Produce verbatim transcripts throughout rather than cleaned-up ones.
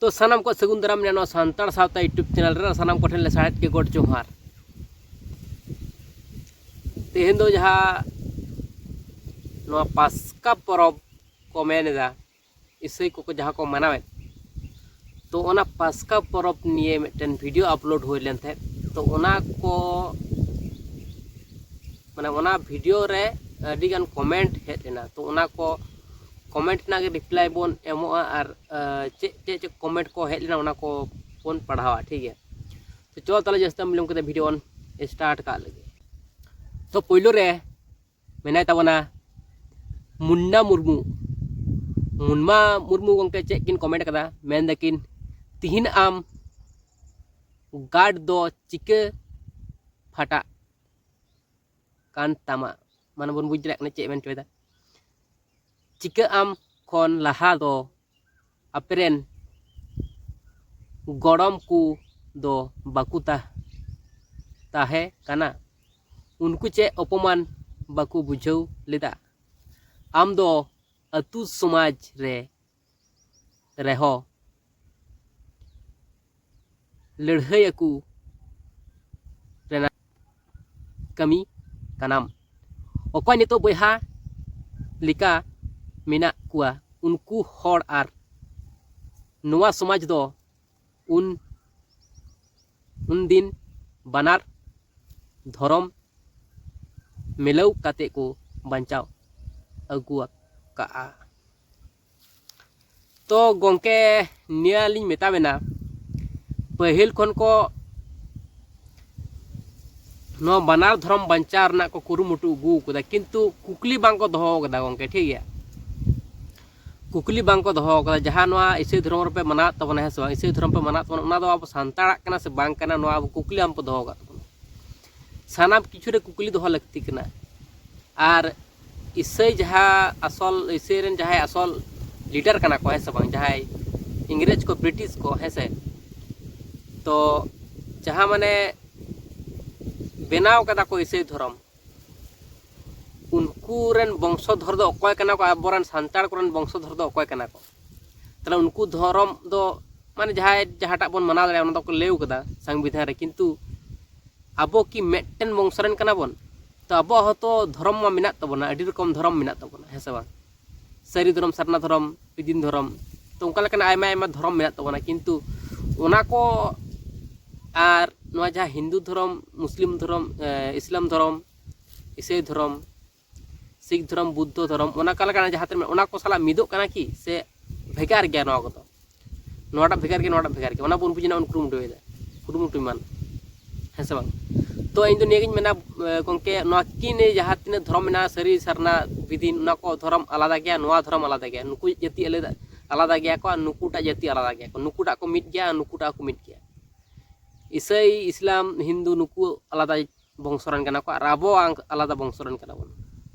ᱛᱚ ᱥᱟᱱᱟᱢ ᱠᱚ ᱥᱟᱹᱜᱩᱱ ᱫᱟᱨᱟᱢ ᱢᱮᱱᱟᱜᱼᱟ ᱱᱚᱣᱟ ᱥᱟᱱᱛᱟᱲ ᱥᱟᱶᱛᱟ YouTube ᱪᱮᱱᱮᱞ ᱨᱮ᱾ ᱥᱟᱱᱟᱢ ᱠᱚᱴᱷᱮᱱ ᱞᱮ ᱥᱟᱦᱮᱫ ᱜᱮ ᱜᱚᱰ ᱡᱚᱦᱟᱨ᱾ ᱛᱮᱦᱮᱧ ᱫᱚ ᱡᱟᱦᱟᱸ ᱱᱚᱣᱟ ᱯᱟᱥᱠᱟ ᱯᱚᱨᱚᱵᱽ ᱠᱚ ᱢᱮᱱ ᱮᱫᱟ, ᱤᱥᱟᱹᱭ ᱠᱚᱠᱚ ᱡᱟᱦᱟᱸ ᱠᱚ ᱢᱟᱱᱟᱣᱮᱫ, ᱛᱚ ᱚᱱᱟ ᱯᱟᱥᱠᱟ ᱯᱚᱨᱚᱵᱽ ᱱᱤᱭᱮ ᱢᱤᱫᱴᱮᱱ ᱵᱷᱤᱰᱤᱭᱳ ᱟᱯᱞᱳᱰ ᱦᱩᱭ ᱞᱮᱱ ᱛᱟᱦᱮᱸᱫ᱾ ᱛᱚ ᱚᱱᱟ ᱠᱚ ᱢᱟᱱᱮ ᱚᱱᱟ ᱵᱷᱤᱰᱤᱭᱳ ᱨᱮ ᱟᱹᱰᱤᱜᱟᱱ ᱠᱚᱢᱮᱱᱴ ᱦᱮᱡ ᱞᱮᱱᱟ᱾ ᱛᱚ ᱚᱱᱟ ᱠᱚ ᱠᱚᱢᱮᱱᱴ ᱨᱮᱱᱟᱜ ᱜᱮ ᱨᱤᱯᱞᱟᱭ ᱵᱚᱱ ᱮᱢᱚᱜᱼᱟ ᱟᱨ ᱪᱮᱫ ᱪᱮᱫ ᱪᱮᱫ ᱠᱚᱢᱮᱱᱴ ᱠᱚ ᱦᱮᱡ ᱞᱮᱱᱟ ᱚᱱᱟ ᱠᱚ ᱵᱚᱱ ᱯᱟᱲᱦᱟᱣᱟ, ᱴᱷᱤᱠ ᱜᱮᱭᱟ? ᱛᱚ ᱪᱚᱞᱚ ᱛᱟᱦᱚᱞᱮ ᱡᱟᱹᱥᱛᱤ ᱵᱟᱝ ᱵᱤᱞᱚᱢ ᱠᱟᱛᱮ ᱵᱷᱤᱰᱤᱭᱳ ᱵᱚᱱ ᱥᱴᱟᱨᱴ ᱠᱟᱜ ᱞᱮᱜᱮ᱾ ᱛᱚ ᱯᱳᱭᱞᱳ ᱨᱮ ᱢᱮᱱᱟᱭ ᱛᱟᱵᱚᱱᱟ ᱢᱩᱱᱱᱟ ᱢᱩᱨᱢᱩ᱾ ᱢᱩᱱᱱᱟ ᱢᱩᱨᱢᱩ ᱜᱚᱢᱠᱮ ᱪᱮᱫ ᱠᱤᱱ ᱠᱚᱢᱮᱱᱴ ᱠᱟᱫᱟ, ᱢᱮᱱ ᱫᱟᱠᱤᱱ, "ᱛᱤᱦᱤᱧ ᱟᱢ ᱜᱟᱨᱰ ᱫᱚ ᱪᱤᱠᱟᱹ ᱯᱷᱟᱴᱟᱜ ᱠᱟᱱ ᱛᱟᱢᱟ?" ᱢᱟᱱᱮ ᱵᱚᱱ ᱵᱩᱡᱽ ᱫᱟᱲᱮᱭᱟᱜ ᱠᱟᱱᱟ ᱪᱮᱫ ᱢᱮᱱ ᱦᱚᱪᱚᱭᱮᱫᱟ᱾ ᱪᱤᱠᱟᱹ ᱟᱢ ᱠᱷᱚᱱ ᱞᱟᱦᱟ ᱫᱚ ᱟᱯᱮᱨᱮᱱ ᱜᱚᱲᱚᱢ ᱠᱚ ᱫᱚ ᱵᱟᱠᱚ ᱛᱟ-, ᱛᱟᱦᱮᱸ ᱠᱟᱱᱟ? ᱩᱱᱠᱩ ᱪᱮᱫ ᱚᱯᱚᱢᱟᱱ ᱵᱟᱠᱚ ᱵᱩᱡᱷᱟᱹᱣ ᱞᱮᱫᱟ? ᱟᱢ ᱫᱚ ᱟᱹᱛᱩ ᱥᱚᱢᱟᱡᱽ ᱨᱮ ᱨᱮᱦᱚᱸ ᱞᱟᱹᱲᱦᱟᱹᱭ ᱟᱹᱠᱩ ᱨᱮᱱᱟᱜ ᱠᱟᱹᱢᱤ ᱠᱟᱱᱟᱢ᱾ ᱚᱠᱚᱭ ᱱᱤᱛᱚᱜ ᱵᱚᱭᱦᱟ ᱞᱮᱠᱟ ᱢᱮᱱᱟᱜ ᱠᱚᱣᱟ, ᱩᱱᱠᱩ ᱦᱚᱲ ᱟᱨ ᱱᱚᱣᱟ ᱥᱚᱢᱟᱡᱽ ᱫᱚ ᱩᱱ, ᱩᱱᱫᱤᱱ ᱵᱟᱱᱟᱨ ᱫᱷᱚᱨᱚᱢ ᱢᱤᱞᱟᱹᱣ ᱠᱟᱛᱮ ᱠᱚ ᱵᱟᱧᱪᱟᱣ ᱟᱹᱜᱩ ᱟᱠᱟᱜᱼᱟ᱾ ᱛᱚ ᱜᱚᱢᱠᱮ, ᱱᱤᱭᱟᱹ ᱞᱤᱧ ᱢᱮᱛᱟ ᱵᱮᱱᱟ, ᱯᱟᱹᱦᱤᱞ ᱠᱷᱚᱱ ᱠᱚ ᱱᱚᱣᱟ ᱵᱟᱱᱟᱨ ᱫᱷᱚᱨᱚᱢ ᱵᱟᱧᱪᱟᱣ ᱨᱮᱱᱟᱜ ᱠᱚ ᱠᱩᱨᱩᱢᱩᱴᱩ ᱟᱹᱜᱩ ᱟᱠᱟᱫᱟ, ᱠᱤᱱᱛᱩ ᱠᱩᱠᱞᱤ ᱵᱟᱝ ᱠᱚ ᱫᱚᱦᱚ ᱟᱠᱟᱫᱟ ᱜᱚᱢᱠᱮ, ᱴᱷᱤᱠ ᱜᱮᱭᱟ? ᱠᱩᱠᱞᱤ ᱵᱟᱝ ᱠᱚ ᱫᱚᱦᱚ ᱟᱠᱟᱫᱟ᱾ ᱡᱟᱦᱟᱸ ᱱᱚᱣᱟ ᱤᱥᱟᱹᱭ ᱫᱷᱚᱨᱚᱢ ᱨᱮᱯᱮ ᱢᱟᱱᱟᱣᱮᱫ ᱛᱟᱵᱚᱱᱟ, ᱦᱮᱸ ᱥᱮ ᱵᱟᱝ, ᱤᱥᱟᱹᱭ ᱫᱷᱚᱨᱚᱢ ᱯᱮ ᱢᱟᱱᱟᱣᱮᱫ ᱛᱟᱵᱚᱱᱟ, ᱚᱱᱟ ᱫᱚ ᱟᱵᱚ ᱥᱟᱱᱛᱟᱲᱟᱜ ᱠᱟᱱᱟ ᱥᱮ ᱵᱟᱝ ᱠᱟᱱᱟ, ᱱᱚᱣᱟ ᱟᱵᱚ ᱠᱩᱠᱞᱤ ᱟᱢ ᱠᱚ ᱫᱚᱦᱚ ᱟᱠᱟᱫ ᱛᱟᱵᱚᱱᱟ᱾ ᱥᱟᱱᱟᱢ ᱠᱤᱪᱷᱩ ᱨᱮ ᱠᱩᱠᱞᱤ ᱫᱚᱦᱚ ᱞᱟᱹᱠᱛᱤ ᱠᱟᱱᱟ᱾ ᱟᱨ ᱤᱥᱟᱹᱭ ᱡᱟᱦᱟᱸ ᱟᱥᱚᱞ, ᱤᱥᱟᱹᱭ ᱨᱮᱱ ᱡᱟᱦᱟᱸᱭ ᱟᱥᱚᱞ ᱞᱤᱰᱟᱨ ᱠᱟᱱᱟ ᱠᱚ, ᱦᱮᱸ ᱥᱮ ᱵᱟᱝ, ᱡᱟᱦᱟᱸᱭ ᱤᱝᱨᱮᱡᱽ ᱠᱚ, ᱵᱨᱤᱴᱤᱥ ᱠᱚ, ᱦᱮᱸ ᱥᱮ, ᱛᱚ ᱡᱟᱦᱟᱸ ᱢᱟᱱᱮ ᱵᱮᱱᱟᱣ ᱠᱟᱫᱟ ᱠᱚ ᱤᱥᱟᱹᱭ ᱫᱷᱚᱨᱚᱢ, ᱩᱱᱠᱩ ᱨᱮᱱ ᱵᱚᱝᱥᱚᱫᱷᱚᱨ ᱫᱚ ᱚᱠᱚᱭ ᱠᱟᱱᱟ ᱠᱚ? ᱟᱵᱚᱨᱮᱱ ᱥᱟᱱᱛᱟᱲ ᱠᱚᱨᱮᱱ ᱵᱚᱝᱥᱚᱫᱷᱚᱨ ᱫᱚ ᱚᱠᱚᱭ ᱠᱟᱱᱟ ᱠᱚ? ᱛᱟᱦᱞᱮ ᱩᱱᱠᱩ ᱫᱷᱚᱨᱚᱢ ᱫᱚ ᱢᱟᱱᱮ ᱡᱟᱦᱟᱸᱭ ᱡᱟᱦᱟᱸᱴᱟᱜ ᱵᱚᱱ ᱢᱟᱱᱟᱣ ᱫᱟᱲᱮᱭᱟᱜᱼᱟ, ᱚᱱᱟ ᱫᱚᱠᱚ ᱞᱟᱹᱭ ᱠᱟᱫᱟ ᱥᱚᱝᱵᱤᱫᱷᱟᱱ ᱨᱮ᱾ ᱠᱤᱱᱛᱩ ᱟᱵᱚ ᱠᱤ ᱢᱤᱫᱴᱮᱱ ᱵᱚᱝᱥᱚ ᱨᱮᱱ ᱠᱟᱱᱟ ᱵᱚᱱ? ᱛᱚ ᱟᱵᱚᱣᱟᱜ ᱦᱚᱸᱛᱚ ᱫᱷᱚᱨᱚᱢ ᱢᱟ ᱢᱮᱱᱟᱜ ᱛᱟᱵᱚᱱᱟ, ᱟᱹᱰᱤ ᱨᱚᱠᱚᱢ ᱫᱷᱚᱨᱚᱢ ᱢᱮᱱᱟᱜ ᱛᱟᱵᱚᱱᱟ, ᱦᱮᱸ ᱥᱮ ᱵᱟᱝ? ᱥᱟᱹᱨᱤ ᱫᱷᱚᱨᱚᱢ, ᱥᱟᱨᱱᱟ ᱫᱷᱚᱨᱚᱢ, ᱵᱤᱫᱤᱱ ᱫᱷᱚᱨᱚᱢ, ᱛᱚ ᱚᱱᱠᱟ ᱞᱮᱠᱟᱱᱟᱜ ᱟᱭᱢᱟ ᱟᱭᱢᱟ ᱫᱷᱚᱨᱚᱢ ᱢᱮᱱᱟᱜ ᱛᱟᱵᱚᱱᱟ᱾ ᱠᱤᱱᱛᱩ ᱚᱱᱟ ᱠᱚ ᱟᱨ ᱱᱚᱣᱟ ᱡᱟᱦᱟᱸ ᱦᱤᱱᱫᱩ ᱫᱷᱚᱨᱚᱢ, ᱢᱩᱥᱞᱤᱢ ᱫᱷᱚᱨᱚᱢ, ᱮ, ᱤᱥᱞᱟᱢ ᱫᱷᱚᱨᱚᱢ, ᱤᱥᱟᱹᱭ ᱫᱷᱚᱨᱚᱢ, ᱥᱤᱠᱷ ᱫᱷᱚᱨᱚᱢ, ᱵᱩᱫᱽᱫᱷᱚ ᱫᱷᱚᱨᱚᱢ, ᱚᱱᱟ ᱚᱠᱟ ᱞᱮᱠᱟᱱᱟᱜ ᱡᱟᱦᱟᱸ ᱛᱤᱱᱟᱹᱜ ᱢᱮᱱᱟᱜᱼᱟ, ᱚᱱᱟ ᱠᱚ ᱥᱟᱞᱟᱜ ᱢᱤᱫᱚᱜ ᱠᱟᱱᱟ ᱠᱤ ᱥᱮ ᱵᱷᱮᱜᱟᱨ ᱜᱮᱭᱟ ᱱᱚᱣᱟ ᱠᱚᱫᱚ? ᱱᱚᱣᱟᱴᱟᱜ ᱵᱷᱮᱜᱟᱨ ᱜᱮᱭᱟ, ᱱᱚᱣᱟᱴᱟᱜ ᱵᱷᱮᱜᱟᱨ ᱜᱮᱭᱟ, ᱚᱱᱟ ᱵᱚᱱ ᱵᱩᱡᱽ ᱨᱮᱱᱟᱜ ᱵᱚᱱ ᱠᱩᱨᱩᱢᱩᱴᱩᱭᱮᱫᱟ, ᱠᱩᱨᱩᱢᱩᱴᱩᱭ ᱢᱟ, ᱦᱮᱸ ᱥᱮ ᱵᱟᱝ? ᱛᱚ ᱤᱧ ᱫᱚ ᱱᱤᱭᱟᱹᱜᱤᱧ ᱢᱮᱱᱟ, ᱮ, ᱜᱚᱢᱠᱮ, ᱱᱚᱣᱟ ᱠᱤᱱ ᱡᱟᱦᱟᱸ ᱛᱤᱱᱟᱹᱜ ᱫᱷᱚᱨᱚᱢ ᱢᱮᱱᱟᱜᱼᱟ, ᱥᱟᱹᱨᱤ ᱥᱟᱨᱱᱟ ᱵᱤᱫᱤᱱ, ᱚᱱᱟ ᱠᱚ ᱫᱷᱚᱨᱚᱢ ᱟᱞᱟᱫᱟ ᱜᱮᱭᱟ, ᱱᱚᱣᱟ ᱫᱷᱚᱨᱚᱢ ᱟᱞᱟᱫᱟ ᱜᱮᱭᱟ, ᱱᱩᱠᱩ ᱡᱟᱹᱛᱤ ᱟᱞᱟᱫᱟ, ᱟᱞᱟᱫᱟ ᱜᱮᱭᱟ ᱠᱚ ᱟᱨ ᱱᱩᱠᱩᱴᱟᱜ ᱡᱟᱹᱛᱤ ᱟᱞᱟᱫᱟ ᱜᱮᱭᱟ ᱠᱚ, ᱱᱩᱠᱩᱴᱟᱜ ᱠᱚ ᱢᱤᱫ ᱜᱮᱭᱟ ᱟᱨ ᱱᱩᱠᱩᱴᱟᱜ ᱠᱚ ᱢᱤᱫ ᱜᱮᱭᱟ᱾ ᱤᱥᱟᱹᱭ, ᱤᱥᱞᱟᱢ, ᱦᱤᱱᱫᱩ, ᱱᱩᱠᱩ ᱟᱞᱟᱫᱟ ᱵᱚᱝᱥᱚ ᱨᱮᱱ ᱠᱟᱱᱟ ᱠᱚ ᱟᱨ ᱟᱵᱚ ᱟᱞᱟᱫᱟ ᱵᱚᱝᱥᱚ ᱨᱮᱱ ᱠᱟᱱᱟ ᱵᱚᱱ᱾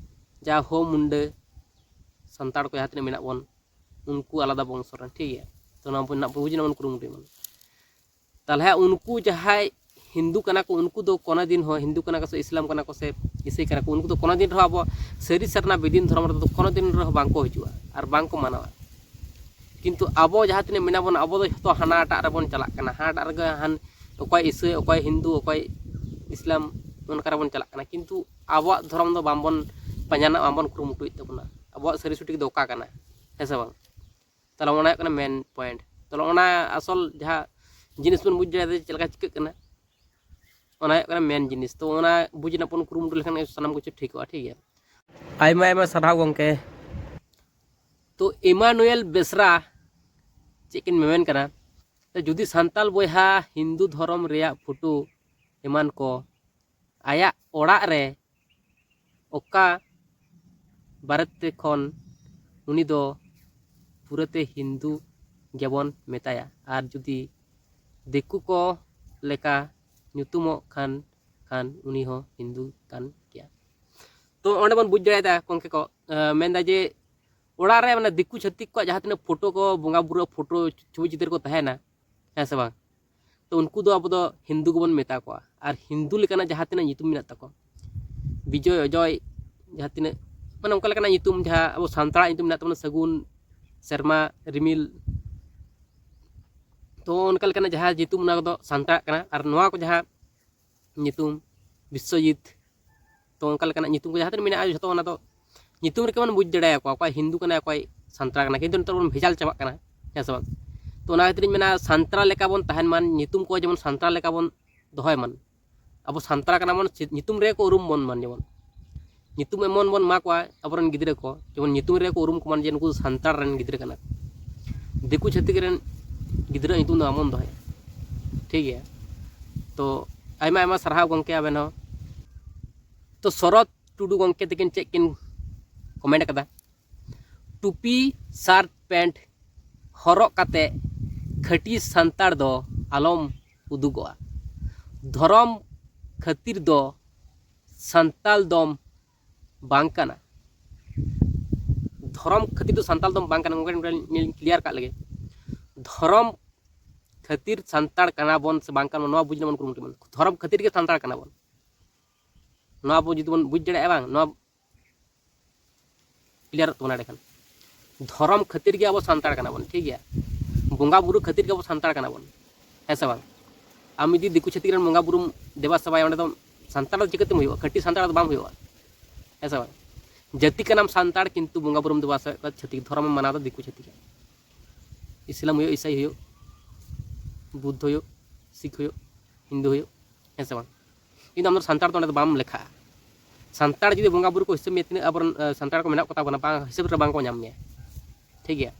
ᱡᱟ ᱦᱳ ᱢᱩᱱᱰᱟᱹ, ᱥᱟᱱᱛᱟᱲ ᱠᱚ ᱡᱟᱦᱟᱸ ᱛᱤᱱᱟᱹᱜ ᱢᱮᱱᱟᱜ ᱵᱚᱱ, ᱩᱱᱠᱩ ᱟᱞᱟᱫᱟ ᱵᱚᱝᱥᱚ ᱨᱮᱱ, ᱴᱷᱤᱠ ᱜᱮᱭᱟ᱾ ᱛᱚ ᱱᱚᱣᱟ ᱵᱚᱱ ᱵᱩᱡᱽ ᱨᱮᱱᱟᱜ ᱵᱚᱱ ᱠᱩᱨᱩᱢᱩᱴᱩᱭ ᱢᱟ᱾ ᱛᱟᱦᱚᱞᱮ ᱩᱱᱠᱩ ᱡᱟᱦᱟᱸᱭ ᱦᱤᱱᱫᱩ ᱠᱟᱱᱟ ᱠᱚ, ᱩᱱᱠᱩ ᱫᱚ ᱠᱳᱱᱳ ᱫᱤᱱ ᱦᱚᱸ, ᱦᱤᱱᱫᱩ ᱠᱟᱱᱟ ᱠᱚ ᱥᱮ ᱤᱥᱞᱟᱢ ᱠᱟᱱᱟ ᱠᱚ ᱥᱮ ᱤᱥᱟᱹᱭ ᱠᱟᱱᱟ ᱠᱚ, ᱩᱱᱠᱩ ᱫᱚ ᱠᱳᱱᱳ ᱫᱤᱱ ᱨᱮᱦᱚᱸ ᱟᱵᱚ ᱥᱟᱹᱨᱤ ᱥᱟᱨᱱᱟ ᱵᱤᱫᱤᱱ ᱫᱷᱚᱨᱚᱢ ᱨᱮᱫᱚ ᱠᱳᱱᱳ ᱫᱤᱱ ᱨᱮᱦᱚᱸ ᱵᱟᱝ ᱠᱚ ᱦᱤᱡᱩᱜᱼᱟ ᱟᱨ ᱵᱟᱝ ᱠᱚ ᱢᱟᱱᱟᱣᱟ᱾ ᱠᱤᱱᱛᱩ ᱟᱵᱚ ᱡᱟᱦᱟᱸ ᱛᱤᱱᱟᱹᱜ ᱢᱮᱱᱟᱜ ᱵᱚᱱᱟ, ᱟᱵᱚ ᱫᱚ ᱡᱷᱚᱛᱚ ᱦᱟᱱᱟᱴᱟᱜ ᱨᱮᱵᱚᱱ ᱪᱟᱞᱟᱜ ᱠᱟᱱᱟ, ᱦᱟᱱᱟᱴᱟᱜ ᱨᱮᱜᱮ ᱦᱟᱱ ᱚᱠᱚᱭ ᱤᱥᱟᱹᱭ, ᱚᱠᱚᱭ ᱦᱤᱱᱫᱩ, ᱚᱠᱚᱭ ᱤᱥᱞᱟᱢ, ᱚᱱᱠᱟ ᱨᱮᱵᱚᱱ ᱪᱟᱞᱟᱜ ᱠᱟᱱᱟ᱾ ᱠᱤᱱᱛᱩ ᱟᱵᱚᱣᱟᱜ ᱫᱷᱚᱨᱚᱢ ᱫᱚ ᱵᱟᱝᱵᱚᱱ ᱯᱟᱸᱡᱟ ᱨᱮᱱᱟᱜ, ᱵᱟᱝᱵᱚᱱ ᱠᱩᱨᱩᱢᱩᱴᱩᱭᱮᱫ ᱛᱟᱵᱚᱱᱟ᱾ ᱟᱵᱚᱣᱟᱜ ᱥᱟᱹᱨᱤ ᱥᱚᱴᱷᱤᱠ ᱫᱚ ᱚᱠᱟ ᱠᱟᱱᱟ, ᱦᱮᱸ ᱥᱮ ᱵᱟᱝ? ᱛᱟᱦᱚᱞᱮ ᱚᱱᱟ ᱦᱩᱭᱩᱜ ᱠᱟᱱᱟ ᱢᱮᱱ ᱯᱚᱭᱮᱱᱴ᱾ ᱛᱟᱦᱚᱞᱮ ᱚᱱᱟ ᱟᱥᱚᱞ ᱡᱟᱦᱟᱸ ᱡᱤᱱᱤᱥ ᱵᱚᱱ ᱵᱩᱡᱽ ᱫᱟᱲᱮᱭᱟᱫᱟ ᱪᱮᱫ ᱞᱮᱠᱟ ᱪᱤᱠᱟᱹᱜ ᱠᱟᱱᱟ, ᱚᱱᱟ ᱦᱩᱭᱩᱜ ᱠᱟᱱᱟ ᱢᱮᱱ ᱡᱤᱱᱤᱥ᱾ ᱛᱚ ᱚᱱᱟ ᱵᱩᱡᱽ ᱨᱮᱱᱟᱜ ᱵᱚᱱ ᱠᱩᱨᱩᱢᱩᱴᱩ ᱞᱮᱠᱷᱟᱱ ᱜᱮ ᱥᱟᱱᱟᱢ ᱠᱤᱪᱷᱩ ᱴᱷᱤᱠᱚᱜᱼᱟ, ᱴᱷᱤᱠ ᱜᱮᱭᱟ᱾ ᱟᱭᱢᱟ ᱟᱭᱢᱟ ᱥᱟᱨᱦᱟᱣ ᱜᱚᱢᱠᱮ᱾ ᱛᱚ ᱤᱢᱟᱱᱩᱭᱮᱞ ᱵᱮᱥᱨᱟ ᱪᱮᱫ ᱠᱤᱱ ᱢᱮᱢᱮᱱ ᱠᱟᱱᱟ, ᱛᱚ ᱡᱩᱫᱤ ᱥᱟᱱᱛᱟᱞ ᱵᱚᱭᱦᱟ ᱦᱤᱱᱫᱩ ᱫᱷᱚᱨᱚᱢ ᱨᱮᱭᱟᱜ ᱯᱷᱳᱴᱳ ᱮᱢᱟᱱ ᱠᱚ ᱟᱭᱟᱜ ᱚᱲᱟᱜ ᱨᱮ ᱚᱠᱟ ᱵᱟᱨᱮᱛᱮ ᱠᱷᱚᱱ ᱩᱱᱤ ᱫᱚ ᱯᱩᱨᱟᱹᱛᱮ ᱦᱤᱱᱫᱩ ᱜᱮᱵᱚᱱ ᱢᱮᱛᱟᱭᱟ, ᱟᱨ ᱡᱩᱫᱤ ᱫᱤᱠᱩ ᱠᱚ ᱞᱮᱠᱟ ᱧᱩᱛᱩᱢᱚᱜ ᱠᱷᱟᱱ, ᱠᱷᱟᱱ ᱩᱱᱤ ᱦᱚᱸ ᱦᱤᱱᱫᱩ ᱠᱟᱱ ᱜᱮᱭᱟ᱾ ᱛᱚ ᱚᱸᱰᱮ ᱵᱚᱱ ᱵᱩᱡᱽ ᱫᱟᱲᱮᱭᱟᱫᱟ ᱜᱚᱢᱠᱮ ᱠᱚ, ᱮ, ᱢᱮᱱᱫᱟ ᱡᱮ ᱚᱲᱟᱜ ᱨᱮ ᱢᱟᱱᱮ ᱫᱤᱠᱩ ᱪᱷᱟᱹᱛᱤᱠ ᱠᱚᱣᱟᱜ ᱡᱟᱦᱟᱸ ᱛᱤᱱᱟᱹᱜ ᱯᱷᱳᱴᱳ ᱠᱚ, ᱵᱚᱸᱜᱟ ᱵᱩᱨᱩ ᱯᱷᱳᱴᱳ, ᱪᱷᱚᱵᱤ ᱪᱤᱛᱟᱹᱨ ᱠᱚ ᱛᱟᱦᱮᱱᱟ, ᱦᱮᱸ ᱥᱮ ᱵᱟᱝ? ᱛᱚ ᱩᱱᱠᱩ ᱫᱚ ᱟᱵᱚ ᱫᱚ ᱦᱤᱱᱫᱩ ᱜᱮᱵᱚᱱ ᱢᱮᱛᱟ ᱠᱚᱣᱟ᱾ ᱟᱨ ᱦᱤᱱᱫᱩ ᱞᱮᱠᱟᱱᱟᱜ ᱡᱟᱦᱟᱸ ᱛᱤᱱᱟᱹᱜ ᱧᱩᱛᱩᱢ ᱢᱮᱱᱟᱜ ᱛᱟᱠᱚᱣᱟ, ᱵᱤᱡᱚᱭ, ᱚᱡᱚᱭ, ᱡᱟᱦᱟᱸ ᱛᱤᱱᱟᱹᱜ ᱢᱟᱱᱮ ᱚᱱᱠᱟ ᱞᱮᱠᱟᱱᱟᱜ ᱧᱩᱛᱩᱢ, ᱡᱟᱦᱟᱸ ᱟᱵᱚ ᱥᱟᱱᱛᱟᱲᱟᱜ ᱧᱩᱛᱩᱢ ᱢᱮᱱᱟᱜ ᱛᱟᱵᱚᱱᱟ, ᱥᱟᱹᱜᱩᱱ, ᱥᱮᱨᱢᱟ, ᱨᱤᱢᱤᱞ, ᱛᱚ ᱚᱱᱠᱟ ᱞᱮᱠᱟᱱᱟᱜ ᱡᱟᱦᱟᱸ ᱧᱩᱛᱩᱢ, ᱚᱱᱟ ᱠᱚᱫᱚ ᱥᱟᱱᱛᱟᱲᱟᱜ ᱠᱟᱱᱟ᱾ ᱟᱨ ᱱᱚᱣᱟ ᱠᱚ ᱡᱟᱦᱟᱸ ᱧᱩᱛᱩᱢ, ᱵᱤᱥᱥᱚᱡᱤᱛ, ᱛᱚ ᱚᱱᱠᱟ ᱞᱮᱠᱟᱱᱟᱜ ᱧᱩᱛᱩᱢ ᱠᱚ ᱡᱟᱦᱟᱸ ᱛᱤᱱᱟᱹᱜ ᱢᱮᱱᱟᱜᱼᱟ, ᱡᱷᱚᱛᱚ ᱚᱱᱟ ᱫᱚ ᱧᱩᱛᱩᱢ ᱨᱮᱜᱮ ᱵᱚᱱ ᱵᱩᱡᱽ ᱫᱟᱲᱮᱭᱟᱠᱚᱣᱟ ᱚᱠᱚᱭ ᱦᱤᱱᱫᱩ ᱠᱟᱱᱟᱭ, ᱚᱠᱚᱭ ᱥᱟᱱᱛᱟᱲ ᱠᱟᱱᱟ᱾ ᱠᱤᱱᱛᱩ ᱱᱮᱛᱟᱨ ᱵᱚᱱ ᱵᱷᱮᱡᱟᱞ ᱪᱟᱵᱟᱜ ᱠᱟᱱᱟ, ᱦᱮᱸ ᱥᱮ ᱵᱟᱝ? ᱛᱚ ᱚᱱᱟ ᱠᱷᱟᱹᱛᱤᱨ ᱤᱧ ᱢᱮᱱᱟ, ᱥᱟᱱᱛᱟᱲ ᱞᱮᱠᱟ ᱵᱚᱱ ᱛᱟᱦᱮᱱ ᱢᱟ, ᱧᱩᱛᱩᱢ ᱠᱚ ᱡᱮᱢᱚᱱ ᱥᱟᱱᱛᱟᱲ ᱞᱮᱠᱟ ᱵᱚᱱ ᱫᱚᱦᱚᱭ ᱢᱟ᱾ ᱟᱵᱚ ᱥᱟᱱᱛᱟᱲ ᱠᱟᱱᱟ ᱵᱚᱱ, ᱪᱮᱫ ᱧᱩᱛᱩᱢ ᱨᱮᱜᱮ ᱠᱚ ᱩᱨᱩᱢ ᱵᱚᱱ ᱢᱟ᱾ ᱡᱮᱢᱚᱱ ᱧᱩᱛᱩᱢ ᱮᱢᱚᱱ ᱵᱚᱱ ᱮᱢᱟ ᱠᱚᱣᱟ ᱟᱵᱚᱨᱮᱱ ᱜᱤᱫᱽᱨᱟᱹ ᱠᱚ, ᱡᱮᱢᱚᱱ ᱧᱩᱛᱩᱢ ᱨᱮᱜᱮ ᱠᱚ ᱩᱨᱩᱢ ᱠᱚᱢᱟ ᱡᱮ ᱱᱩᱠᱩ ᱫᱚ ᱥᱟᱱᱛᱟᱲ ᱨᱮᱱ ᱜᱤᱫᱽᱨᱟᱹ ᱠᱟᱱᱟ ᱠᱚ᱾ ᱫᱤᱠᱩ ᱪᱷᱟᱹᱛᱤᱠ ᱨᱮᱱ ᱜᱤᱫᱽᱨᱟᱹ ᱧᱩᱛᱩᱢ ᱫᱚ ᱵᱟᱵᱚᱱ ᱫᱚᱦᱚᱭᱟ, ᱴᱷᱤᱠ ᱜᱮᱭᱟ? ᱛᱚ ᱟᱭᱢᱟ ᱟᱭᱢᱟ ᱥᱟᱨᱦᱟᱣ ᱜᱚᱢᱠᱮ, ᱟᱵᱮᱱ ᱦᱚᱸ᱾ ᱛᱚ ᱥᱚᱨᱚᱛ ᱴᱩᱰᱩ ᱜᱚᱢᱠᱮ ᱛᱟᱹᱠᱤᱱ ᱪᱮᱫ ᱠᱤᱱ ᱠᱚᱢᱮᱱᱴ ᱟᱠᱟᱫᱟ? ᱴᱩᱯᱤ ᱥᱟᱨᱴ ᱯᱮᱱᱴ ᱦᱚᱨᱚᱜ ᱠᱟᱛᱮ ᱠᱷᱟᱹᱴᱤ ᱥᱟᱱᱛᱟᱲ ᱫᱚ ᱟᱞᱚᱢ ᱩᱫᱩᱜᱚᱜᱼᱟ᱾ ᱫᱷᱚᱨᱚᱢ ᱠᱷᱟᱹᱛᱤᱨ ᱫᱚ ᱥᱟᱱᱛᱟᱲ ᱫᱚᱢ ᱵᱟᱝ ᱠᱟᱱᱟ᱾ ᱫᱷᱚᱨᱚᱢ ᱠᱷᱟᱹᱛᱤᱨ ᱫᱚ ᱥᱟᱱᱛᱟᱲ ᱫᱚᱢ ᱵᱟᱝ ᱠᱟᱱᱟ᱾ ᱜᱚᱢᱠᱮ, ᱱᱚᱰᱮ ᱧᱮᱞ ᱠᱞᱤᱭᱟᱨ ᱠᱟᱜ ᱞᱮᱜᱮ᱾ ᱫᱷᱚᱨᱚᱢ ᱠᱷᱟᱹᱛᱤᱨ ᱥᱟᱱᱛᱟᱲ ᱠᱟᱱᱟ ᱵᱚᱱ ᱥᱮ ᱵᱟᱝ ᱠᱟᱱᱟ ᱵᱚᱱ, ᱱᱚᱣᱟ ᱵᱩᱡᱽ ᱨᱮᱱᱟᱜ ᱵᱚᱱ ᱠᱩᱨᱩᱢᱩᱴᱩᱭ ᱢᱟ᱾ ᱫᱷᱚᱨᱚᱢ ᱠᱷᱟᱹᱛᱤᱨ ᱜᱮ ᱥᱟᱱᱛᱟᱲ ᱠᱟᱱᱟ ᱵᱚᱱ, ᱱᱚᱣᱟ ᱟᱵᱚ ᱡᱩᱫᱤ ᱵᱚᱱ ᱵᱩᱡᱽ ᱫᱟᱲᱮᱭᱟᱜᱼᱟ, ᱵᱟᱝ, ᱱᱚᱣᱟ ᱠᱞᱤᱭᱟᱨᱚᱜ ᱛᱟᱵᱚᱱᱟ ᱮᱸᱰᱮᱠᱷᱟᱱ᱾ ᱫᱷᱚᱨᱚᱢ ᱠᱷᱟᱹᱛᱤᱨ ᱜᱮ ᱟᱵᱚ ᱥᱟᱱᱛᱟᱲ ᱠᱟᱱᱟ ᱵᱚᱱ, ᱴᱷᱤᱠ ᱜᱮᱭᱟ? ᱵᱚᱸᱜᱟ ᱵᱩᱨᱩ ᱠᱷᱟᱹᱛᱤᱨ ᱜᱮ ᱟᱵᱚ ᱥᱟᱱᱛᱟᱲ ᱠᱟᱱᱟ ᱵᱚᱱ, ᱦᱮᱸ ᱥᱮ ᱵᱟᱝ? ᱟᱢ ᱡᱩᱫᱤ ᱫᱤᱠᱩ ᱪᱷᱟᱹᱛᱤᱠ ᱨᱮᱱ ᱵᱚᱸᱜᱟ ᱵᱩᱨᱩᱢ ᱫᱮᱵᱟ ᱥᱮᱵᱟᱭᱟ, ᱚᱸᱰᱮ ᱫᱚ ᱥᱟᱱᱛᱟᱲ ᱫᱚ ᱪᱤᱠᱟᱹᱛᱮᱢ ᱦᱩᱭᱩᱜᱼᱟ? ᱠᱷᱟᱹᱴᱤ ᱥᱟᱱᱛᱟᱲ ᱫᱚ ᱵᱟᱢ ᱦᱩᱭᱩᱜᱼᱟ, ᱦᱮᱸ ᱥᱮ ᱵᱟᱝ? ᱡᱟᱹᱛᱤ ᱠᱟᱱᱟᱢ ᱥᱟᱱᱛᱟᱲ, ᱠᱤᱱᱛᱩ ᱵᱚᱸᱜᱟ ᱵᱩᱨᱩᱢ ᱫᱮᱵᱟ ᱥᱮᱵᱟᱭᱮᱫ ᱠᱚᱣᱟ ᱪᱷᱟᱹᱛᱤᱠ, ᱫᱷᱚᱨᱚᱢᱮᱢ ᱢᱟᱱᱟᱣ ᱫᱚ ᱫᱤᱠᱩ ᱪᱷᱟᱹᱛᱤᱠ᱾ ᱤᱥᱞᱟᱢ ᱦᱩᱭᱩᱜ, ᱤᱥᱟᱭ ᱦᱩᱭᱩᱜ, ᱵᱩᱫᱽᱫᱷᱚ ᱦᱩᱭᱩᱜ, ᱥᱤᱠᱷ ᱦᱩᱭᱩᱜ, ᱦᱤᱱᱫᱩ ᱦᱩᱭᱩᱜ, ᱦᱮᱸ ᱥᱮ ᱵᱟᱝ? ᱠᱤᱱᱛᱩ ᱟᱢ ᱫᱚ ᱥᱟᱱᱛᱟᱲ ᱫᱚ ᱚᱸᱰᱮ ᱫᱚ ᱵᱟᱢ ᱞᱮᱠᱷᱟᱜᱼᱟ᱾ ᱥᱟᱱᱛᱟᱲ ᱡᱩᱫᱤ ᱵᱚᱸᱜᱟ ᱵᱩᱨᱩ ᱠᱚ ᱦᱤᱥᱟᱹᱵ ᱢᱮᱭᱟ, ᱛᱤᱱᱟᱹᱜ ᱟᱵᱚᱨᱮᱱ, ᱮ, ᱥᱟᱱᱛᱟᱲ ᱠᱚ ᱢᱮᱱᱟᱜ ᱠᱚᱛᱟ ᱵᱚᱱᱟ, ᱵᱟᱝ, ᱦᱤᱥᱟᱹᱵ ᱨᱮ ᱵᱟᱝ ᱠᱚ ᱧᱟᱢ ᱢᱮᱭᱟ, ᱴᱷᱤᱠ ᱜᱮᱭᱟ?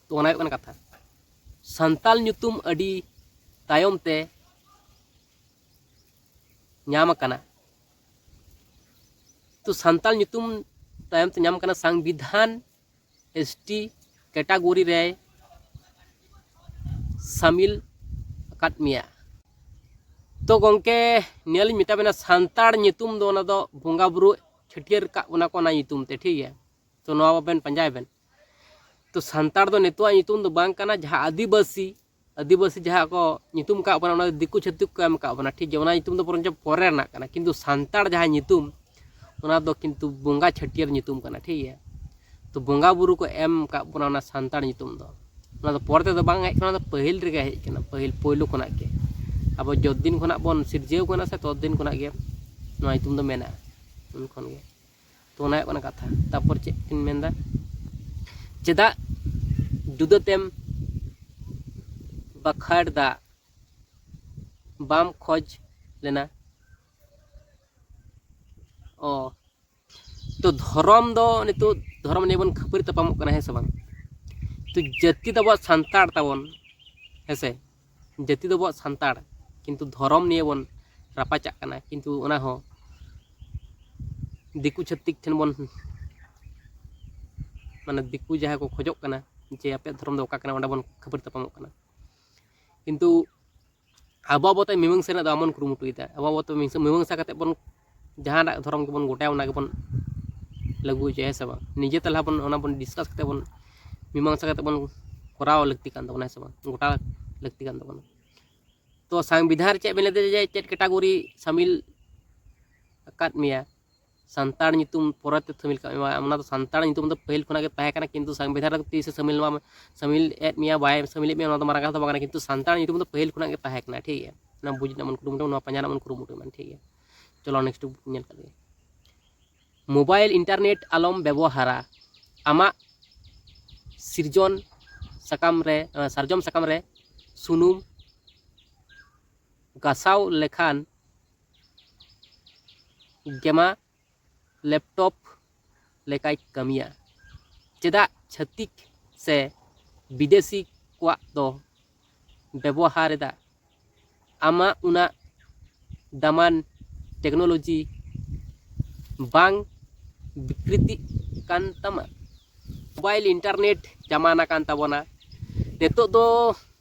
ᱛᱚ ᱚᱱᱟ ᱦᱩᱭᱩᱜ ᱠᱟᱱᱟ ᱠᱟᱛᱷᱟ᱾ ᱥᱟᱱᱛᱟᱲ ᱧᱩᱛᱩᱢ ᱟᱹᱰᱤ ᱛᱟᱭᱚᱢ ᱛᱮ ᱧᱟᱢ ᱟᱠᱟᱱᱟ᱾ ᱛᱚ ᱥᱟᱱᱛᱟᱲ ᱧᱩᱛᱩᱢ ᱛᱟᱭᱚᱢ ᱛᱮ ᱧᱟᱢ ᱟᱠᱟᱱᱟ, ᱥᱚᱝᱵᱤᱫᱷᱟᱱ ᱮᱥ ᱴᱤ ᱠᱮᱴᱟᱜᱚᱨᱤ ᱨᱮᱭ ᱥᱟᱢᱤᱞ ᱟᱠᱟᱫ ᱢᱮᱭᱟ᱾ ᱛᱚ ᱜᱚᱢᱠᱮ, ᱱᱤᱭᱟᱹ ᱞᱤᱧ ᱢᱮᱛᱟ ᱵᱮᱱᱟ, ᱥᱟᱱᱛᱟᱲ ᱧᱩᱛᱩᱢ ᱫᱚ ᱚᱱᱟ ᱫᱚ ᱵᱚᱸᱜᱟ ᱵᱩᱨᱩ ᱪᱷᱟᱹᱴᱭᱟᱹᱨ ᱠᱟᱜ ᱵᱚᱱᱟ ᱠᱚ ᱚᱱᱟ ᱧᱩᱛᱩᱢ ᱛᱮ, ᱴᱷᱤᱠ ᱜᱮᱭᱟ? ᱛᱚ ᱱᱚᱣᱟ ᱵᱟᱵᱮᱱ ᱯᱟᱸᱡᱟᱭ ᱵᱮᱱ᱾ ᱛᱚ ᱥᱟᱱᱛᱟᱲ ᱫᱚ ᱱᱤᱛᱚᱜᱟᱜ ᱧᱩᱛᱩᱢ ᱫᱚ ᱵᱟᱝ ᱠᱟᱱᱟ, ᱡᱟᱦᱟᱸ ᱟᱹᱫᱤᱵᱟᱹᱥᱤ, ᱟᱹᱫᱤᱵᱟᱹᱥᱤ ᱡᱟᱦᱟᱸ ᱠᱚ ᱧᱩᱛᱩᱢ ᱠᱟᱜ ᱵᱚᱱᱟ, ᱚᱱᱟ ᱫᱚ ᱫᱤᱠᱩ ᱪᱷᱟᱹᱛᱤᱠ ᱠᱚ ᱮᱢ ᱠᱟᱜ ᱵᱚᱱᱟ, ᱴᱷᱤᱠ ᱜᱮᱭᱟ? ᱚᱱᱟ ᱧᱩᱛᱩᱢ ᱫᱚ ᱵᱚᱨᱚᱝ ᱪᱚ ᱯᱚᱨᱮ ᱨᱮᱱᱟᱜ ᱠᱟᱱᱟ, ᱠᱤᱱᱛᱩ ᱥᱟᱱᱛᱟᱲ ᱡᱟᱦᱟᱸ ᱧᱩᱛᱩᱢ, ᱚᱱᱟ ᱫᱚ ᱠᱤᱱᱛᱩ ᱵᱚᱸᱜᱟ ᱪᱷᱟᱹᱴᱭᱟᱹᱨ ᱧᱩᱛᱩᱢ ᱠᱟᱱᱟ, ᱴᱷᱤᱠ ᱜᱮᱭᱟ? ᱛᱚ ᱵᱚᱸᱜᱟ ᱵᱩᱨᱩ ᱠᱚ ᱮᱢ ᱠᱟᱜ ᱵᱚᱱᱟ ᱚᱱᱟ ᱥᱟᱱᱛᱟᱲ ᱧᱩᱛᱩᱢ ᱫᱚ᱾ ᱚᱱᱟ ᱫᱚ ᱯᱚᱨᱮ ᱛᱮᱫᱚ ᱵᱟᱝ ᱦᱮᱡ ᱠᱟᱱᱟ, ᱚᱱᱟ ᱫᱚ ᱯᱟᱹᱦᱤᱞ ᱨᱮᱜᱮ ᱦᱮᱡ ᱠᱟᱱᱟ, ᱯᱟᱹᱦᱤᱞ ᱯᱳᱭᱞᱳ ᱠᱷᱚᱱᱟᱜ ᱜᱮ᱾ ᱟᱵᱚ ᱡᱚᱛ ᱫᱤᱱ ᱠᱷᱚᱱᱟᱜ ᱵᱚᱱ ᱥᱤᱨᱡᱟᱹᱣ ᱠᱟᱱᱟ ᱥᱮ, ᱛᱚᱛ ᱫᱤᱱ ᱠᱷᱚᱱᱟᱜ ᱜᱮ ᱱᱚᱣᱟ ᱧᱩᱛᱩᱢ ᱫᱚ ᱢᱮᱱᱟᱜᱼᱟ, ᱩᱱ ᱠᱷᱚᱱ ᱜᱮ᱾ ᱛᱚ ᱚᱱᱟ ᱦᱩᱭᱩᱜ ᱠᱟᱱᱟ ᱠᱟᱛᱷᱟ᱾ ᱛᱟᱨᱯᱚᱨ ᱪᱮᱫ ᱤᱧ ᱢᱮᱱᱫᱟ, ᱪᱮᱫᱟᱜ ᱡᱩᱫᱟᱹᱛᱮᱢ ᱵᱟᱠᱷᱟᱲ ᱫᱟ, ᱵᱟᱢ ᱠᱷᱚᱡᱽ ᱞᱮᱱᱟ? ᱚ, ᱛᱚ ᱫᱷᱚᱨᱚᱢ ᱫᱚ ᱱᱤᱛᱚᱜ ᱫᱷᱚᱨᱚᱢ ᱱᱤᱭᱮ ᱵᱚᱱ ᱠᱷᱟᱹᱯᱟᱹᱨᱤ ᱛᱟᱯᱟᱢᱚᱜ ᱠᱟᱱᱟ, ᱦᱮᱸ ᱥᱮ ᱵᱟᱝ? ᱛᱚ ᱡᱟᱹᱛᱤ ᱫᱚ ᱟᱵᱚᱣᱟᱜ ᱥᱟᱱᱛᱟᱲ ᱛᱟᱵᱚᱱ, ᱦᱮᱸ ᱥᱮ? ᱡᱟᱹᱛᱤ ᱫᱚ ᱟᱵᱚᱣᱟᱜ ᱥᱟᱱᱛᱟᱲ, ᱠᱤᱱᱛᱩ ᱫᱷᱚᱨᱚᱢ ᱱᱤᱭᱮ ᱵᱚᱱ ᱨᱟᱯᱟᱪᱟᱜ ᱠᱟᱱᱟ, ᱠᱤᱱᱛᱩ ᱚᱱᱟ ᱦᱚᱸ ᱫᱤᱠᱩ ᱪᱷᱟᱹᱛᱤᱠ ᱴᱷᱮᱱ ᱵᱚᱱ, ᱢᱟᱱᱮ ᱫᱤᱠᱩ ᱡᱟᱦᱟᱸᱭ ᱠᱚ ᱠᱷᱚᱡᱚᱜ ᱠᱟᱱᱟ ᱡᱮ ᱟᱯᱮᱭᱟᱜ ᱫᱷᱚᱨᱚᱢ ᱫᱚ ᱚᱠᱟ ᱠᱟᱱᱟ, ᱚᱸᱰᱮ ᱵᱚᱱ ᱠᱷᱟᱹᱯᱟᱹᱨᱤ ᱛᱟᱯᱟᱢᱚᱜ ᱠᱟᱱᱟ᱾ ᱠᱤᱱᱛᱩ ᱟᱵᱚ ᱟᱵᱚ ᱛᱮ ᱢᱤᱢᱟᱹᱝᱥᱟ ᱨᱮᱱᱟᱜ ᱫᱚ ᱟᱢᱚᱱ ᱠᱩᱨᱩᱢᱩᱴᱩᱭᱮᱫᱟ᱾ ᱟᱵᱚ ᱟᱵᱚ ᱛᱮ ᱢᱤᱢᱟᱹᱝᱥᱟ, ᱢᱤᱢᱟᱹᱝᱥᱟ ᱠᱟᱛᱮ ᱵᱚᱱ ᱡᱟᱦᱟᱱᱟᱜ ᱫᱷᱚᱨᱚᱢ ᱜᱮᱵᱚᱱ ᱜᱚᱴᱟᱭᱟ, ᱚᱱᱟ ᱜᱮᱵᱚᱱ ᱞᱟᱹᱜᱩ ᱦᱚᱪᱚᱭᱟ, ᱦᱮᱸ ᱥᱮ ᱵᱟᱝ? ᱱᱤᱡᱮ ᱛᱟᱞᱟ ᱵᱚᱱ, ᱚᱱᱟ ᱵᱚᱱ ᱰᱤᱥᱠᱟᱥ ᱠᱟᱛᱮ ᱵᱚᱱ, ᱢᱤᱢᱟᱝᱥᱟ ᱠᱟᱛᱮ ᱵᱚᱱ ᱠᱚᱨᱟᱣ ᱞᱟᱹᱠᱛᱤ ᱠᱟᱱ ᱛᱟᱵᱚᱱᱟ, ᱦᱮᱸ ᱥᱮ ᱵᱟᱝ? ᱜᱚᱴᱟ ᱞᱟᱹᱠᱛᱤ ᱠᱟᱱ ᱛᱟᱵᱚᱱᱟ᱾ ᱛᱚ ᱥᱚᱝᱵᱤᱫᱷᱟᱱ ᱨᱮ ᱪᱮᱫ ᱵᱮᱱ ᱞᱟᱹᱭ ᱫᱟ ᱡᱮ ᱪᱮᱫ ᱠᱮᱴᱟᱜᱚᱨᱤ ᱥᱟᱢᱤᱞ ᱟᱠᱟᱫ ᱢᱮᱭᱟ? ᱥᱟᱱᱛᱟᱲ ᱧᱩᱛᱩᱢ ᱯᱚᱨᱮ ᱛᱮ ᱥᱟᱹᱢᱤᱞ ᱠᱟᱜ ᱢᱮ, ᱚᱱᱟ ᱫᱚ ᱥᱟᱱᱛᱟᱲ ᱧᱩᱛᱩᱢ ᱫᱚ ᱯᱟᱹᱦᱤᱞ ᱠᱷᱚᱱᱟᱜ ᱜᱮ ᱛᱟᱦᱮᱸ ᱠᱟᱱᱟ, ᱠᱤᱱᱛᱩ ᱥᱚᱝᱵᱤᱫᱷᱟᱱ ᱨᱮ ᱛᱤᱥ ᱮ ᱥᱟᱹᱢᱤᱞ ᱢᱟ, ᱥᱟᱹᱢᱤᱞ ᱮᱫ ᱢᱮᱭᱟ ᱵᱟᱭ ᱥᱟᱹᱢᱤᱞ ᱮᱫ ᱢᱮᱭᱟ, ᱚᱱᱟ ᱫᱚ ᱢᱟᱨᱟᱝ ᱠᱟᱛᱷᱟ ᱫᱚ ᱵᱟᱝ ᱠᱟᱱᱟ, ᱠᱤᱱᱛᱩ ᱥᱟᱱᱛᱟᱲ ᱧᱩᱛᱩᱢ ᱫᱚ ᱯᱟᱹᱦᱤᱞ ᱠᱷᱚᱱᱟᱜ ᱜᱮ ᱛᱟᱦᱮᱸ ᱠᱟᱱᱟ, ᱴᱷᱤᱠ ᱜᱮᱭᱟ? ᱚᱱᱟ ᱵᱩᱡᱽ ᱨᱮᱱᱟᱜ ᱵᱚᱱ ᱠᱩᱨᱩᱢᱩᱴᱩ, ᱱᱚᱣᱟ ᱯᱟᱸᱡᱟ ᱨᱮᱱᱟᱜ ᱵᱚᱱ ᱠᱩᱨᱩᱢᱩᱴᱩᱭ ᱢᱟ, ᱴᱷᱤᱠ ᱜᱮᱭᱟ? ᱪᱚᱞᱚ next ᱧᱮᱞ ᱠᱟᱜ ᱞᱮᱜᱮ᱾ ᱢᱳᱵᱟᱭᱤᱞ ᱤᱱᱴᱟᱨᱱᱮᱴ ᱟᱞᱚᱢ ᱵᱮᱵᱚᱦᱟᱨᱟ᱾ ᱟᱢᱟᱜ ᱥᱤᱨᱡᱚᱱ ᱥᱟᱠᱟᱢ ᱨᱮ, ᱥᱟᱨᱡᱚᱢ ᱥᱟᱠᱟᱢ ᱨᱮ ᱥᱩᱱᱩᱢ ᱜᱟᱥᱟᱣ ᱞᱮᱠᱷᱟᱱ ᱜᱮᱢᱟ ᱞᱮᱯᱴᱚᱯ ᱞᱮᱠᱟᱭ ᱠᱟᱹᱢᱤᱭᱟ᱾ ᱪᱮᱫᱟᱜ ᱪᱷᱟᱹᱛᱤᱠ ᱥᱮ ᱵᱤᱫᱮᱥᱤ ᱠᱚᱣᱟᱜ ᱫᱚ ᱵᱮᱵᱚᱦᱟᱨ ᱮᱫᱟ? ᱟᱢᱟᱜ ᱩᱱᱟᱹᱜ ᱫᱟᱢᱟᱱ ᱴᱮᱠᱱᱳᱞᱚᱡᱤ ᱵᱟᱝ ᱵᱤᱠᱨᱤᱛᱤᱜ ᱠᱟᱱ ᱛᱟᱢᱟ? ᱢᱳᱵᱟᱭᱤᱞ ᱤᱱᱴᱟᱨᱱᱮᱴ ᱡᱟᱢᱟᱱᱟ ᱠᱟᱱ ᱛᱟᱵᱚᱱᱟ ᱱᱤᱛᱚᱜ ᱫᱚ᱾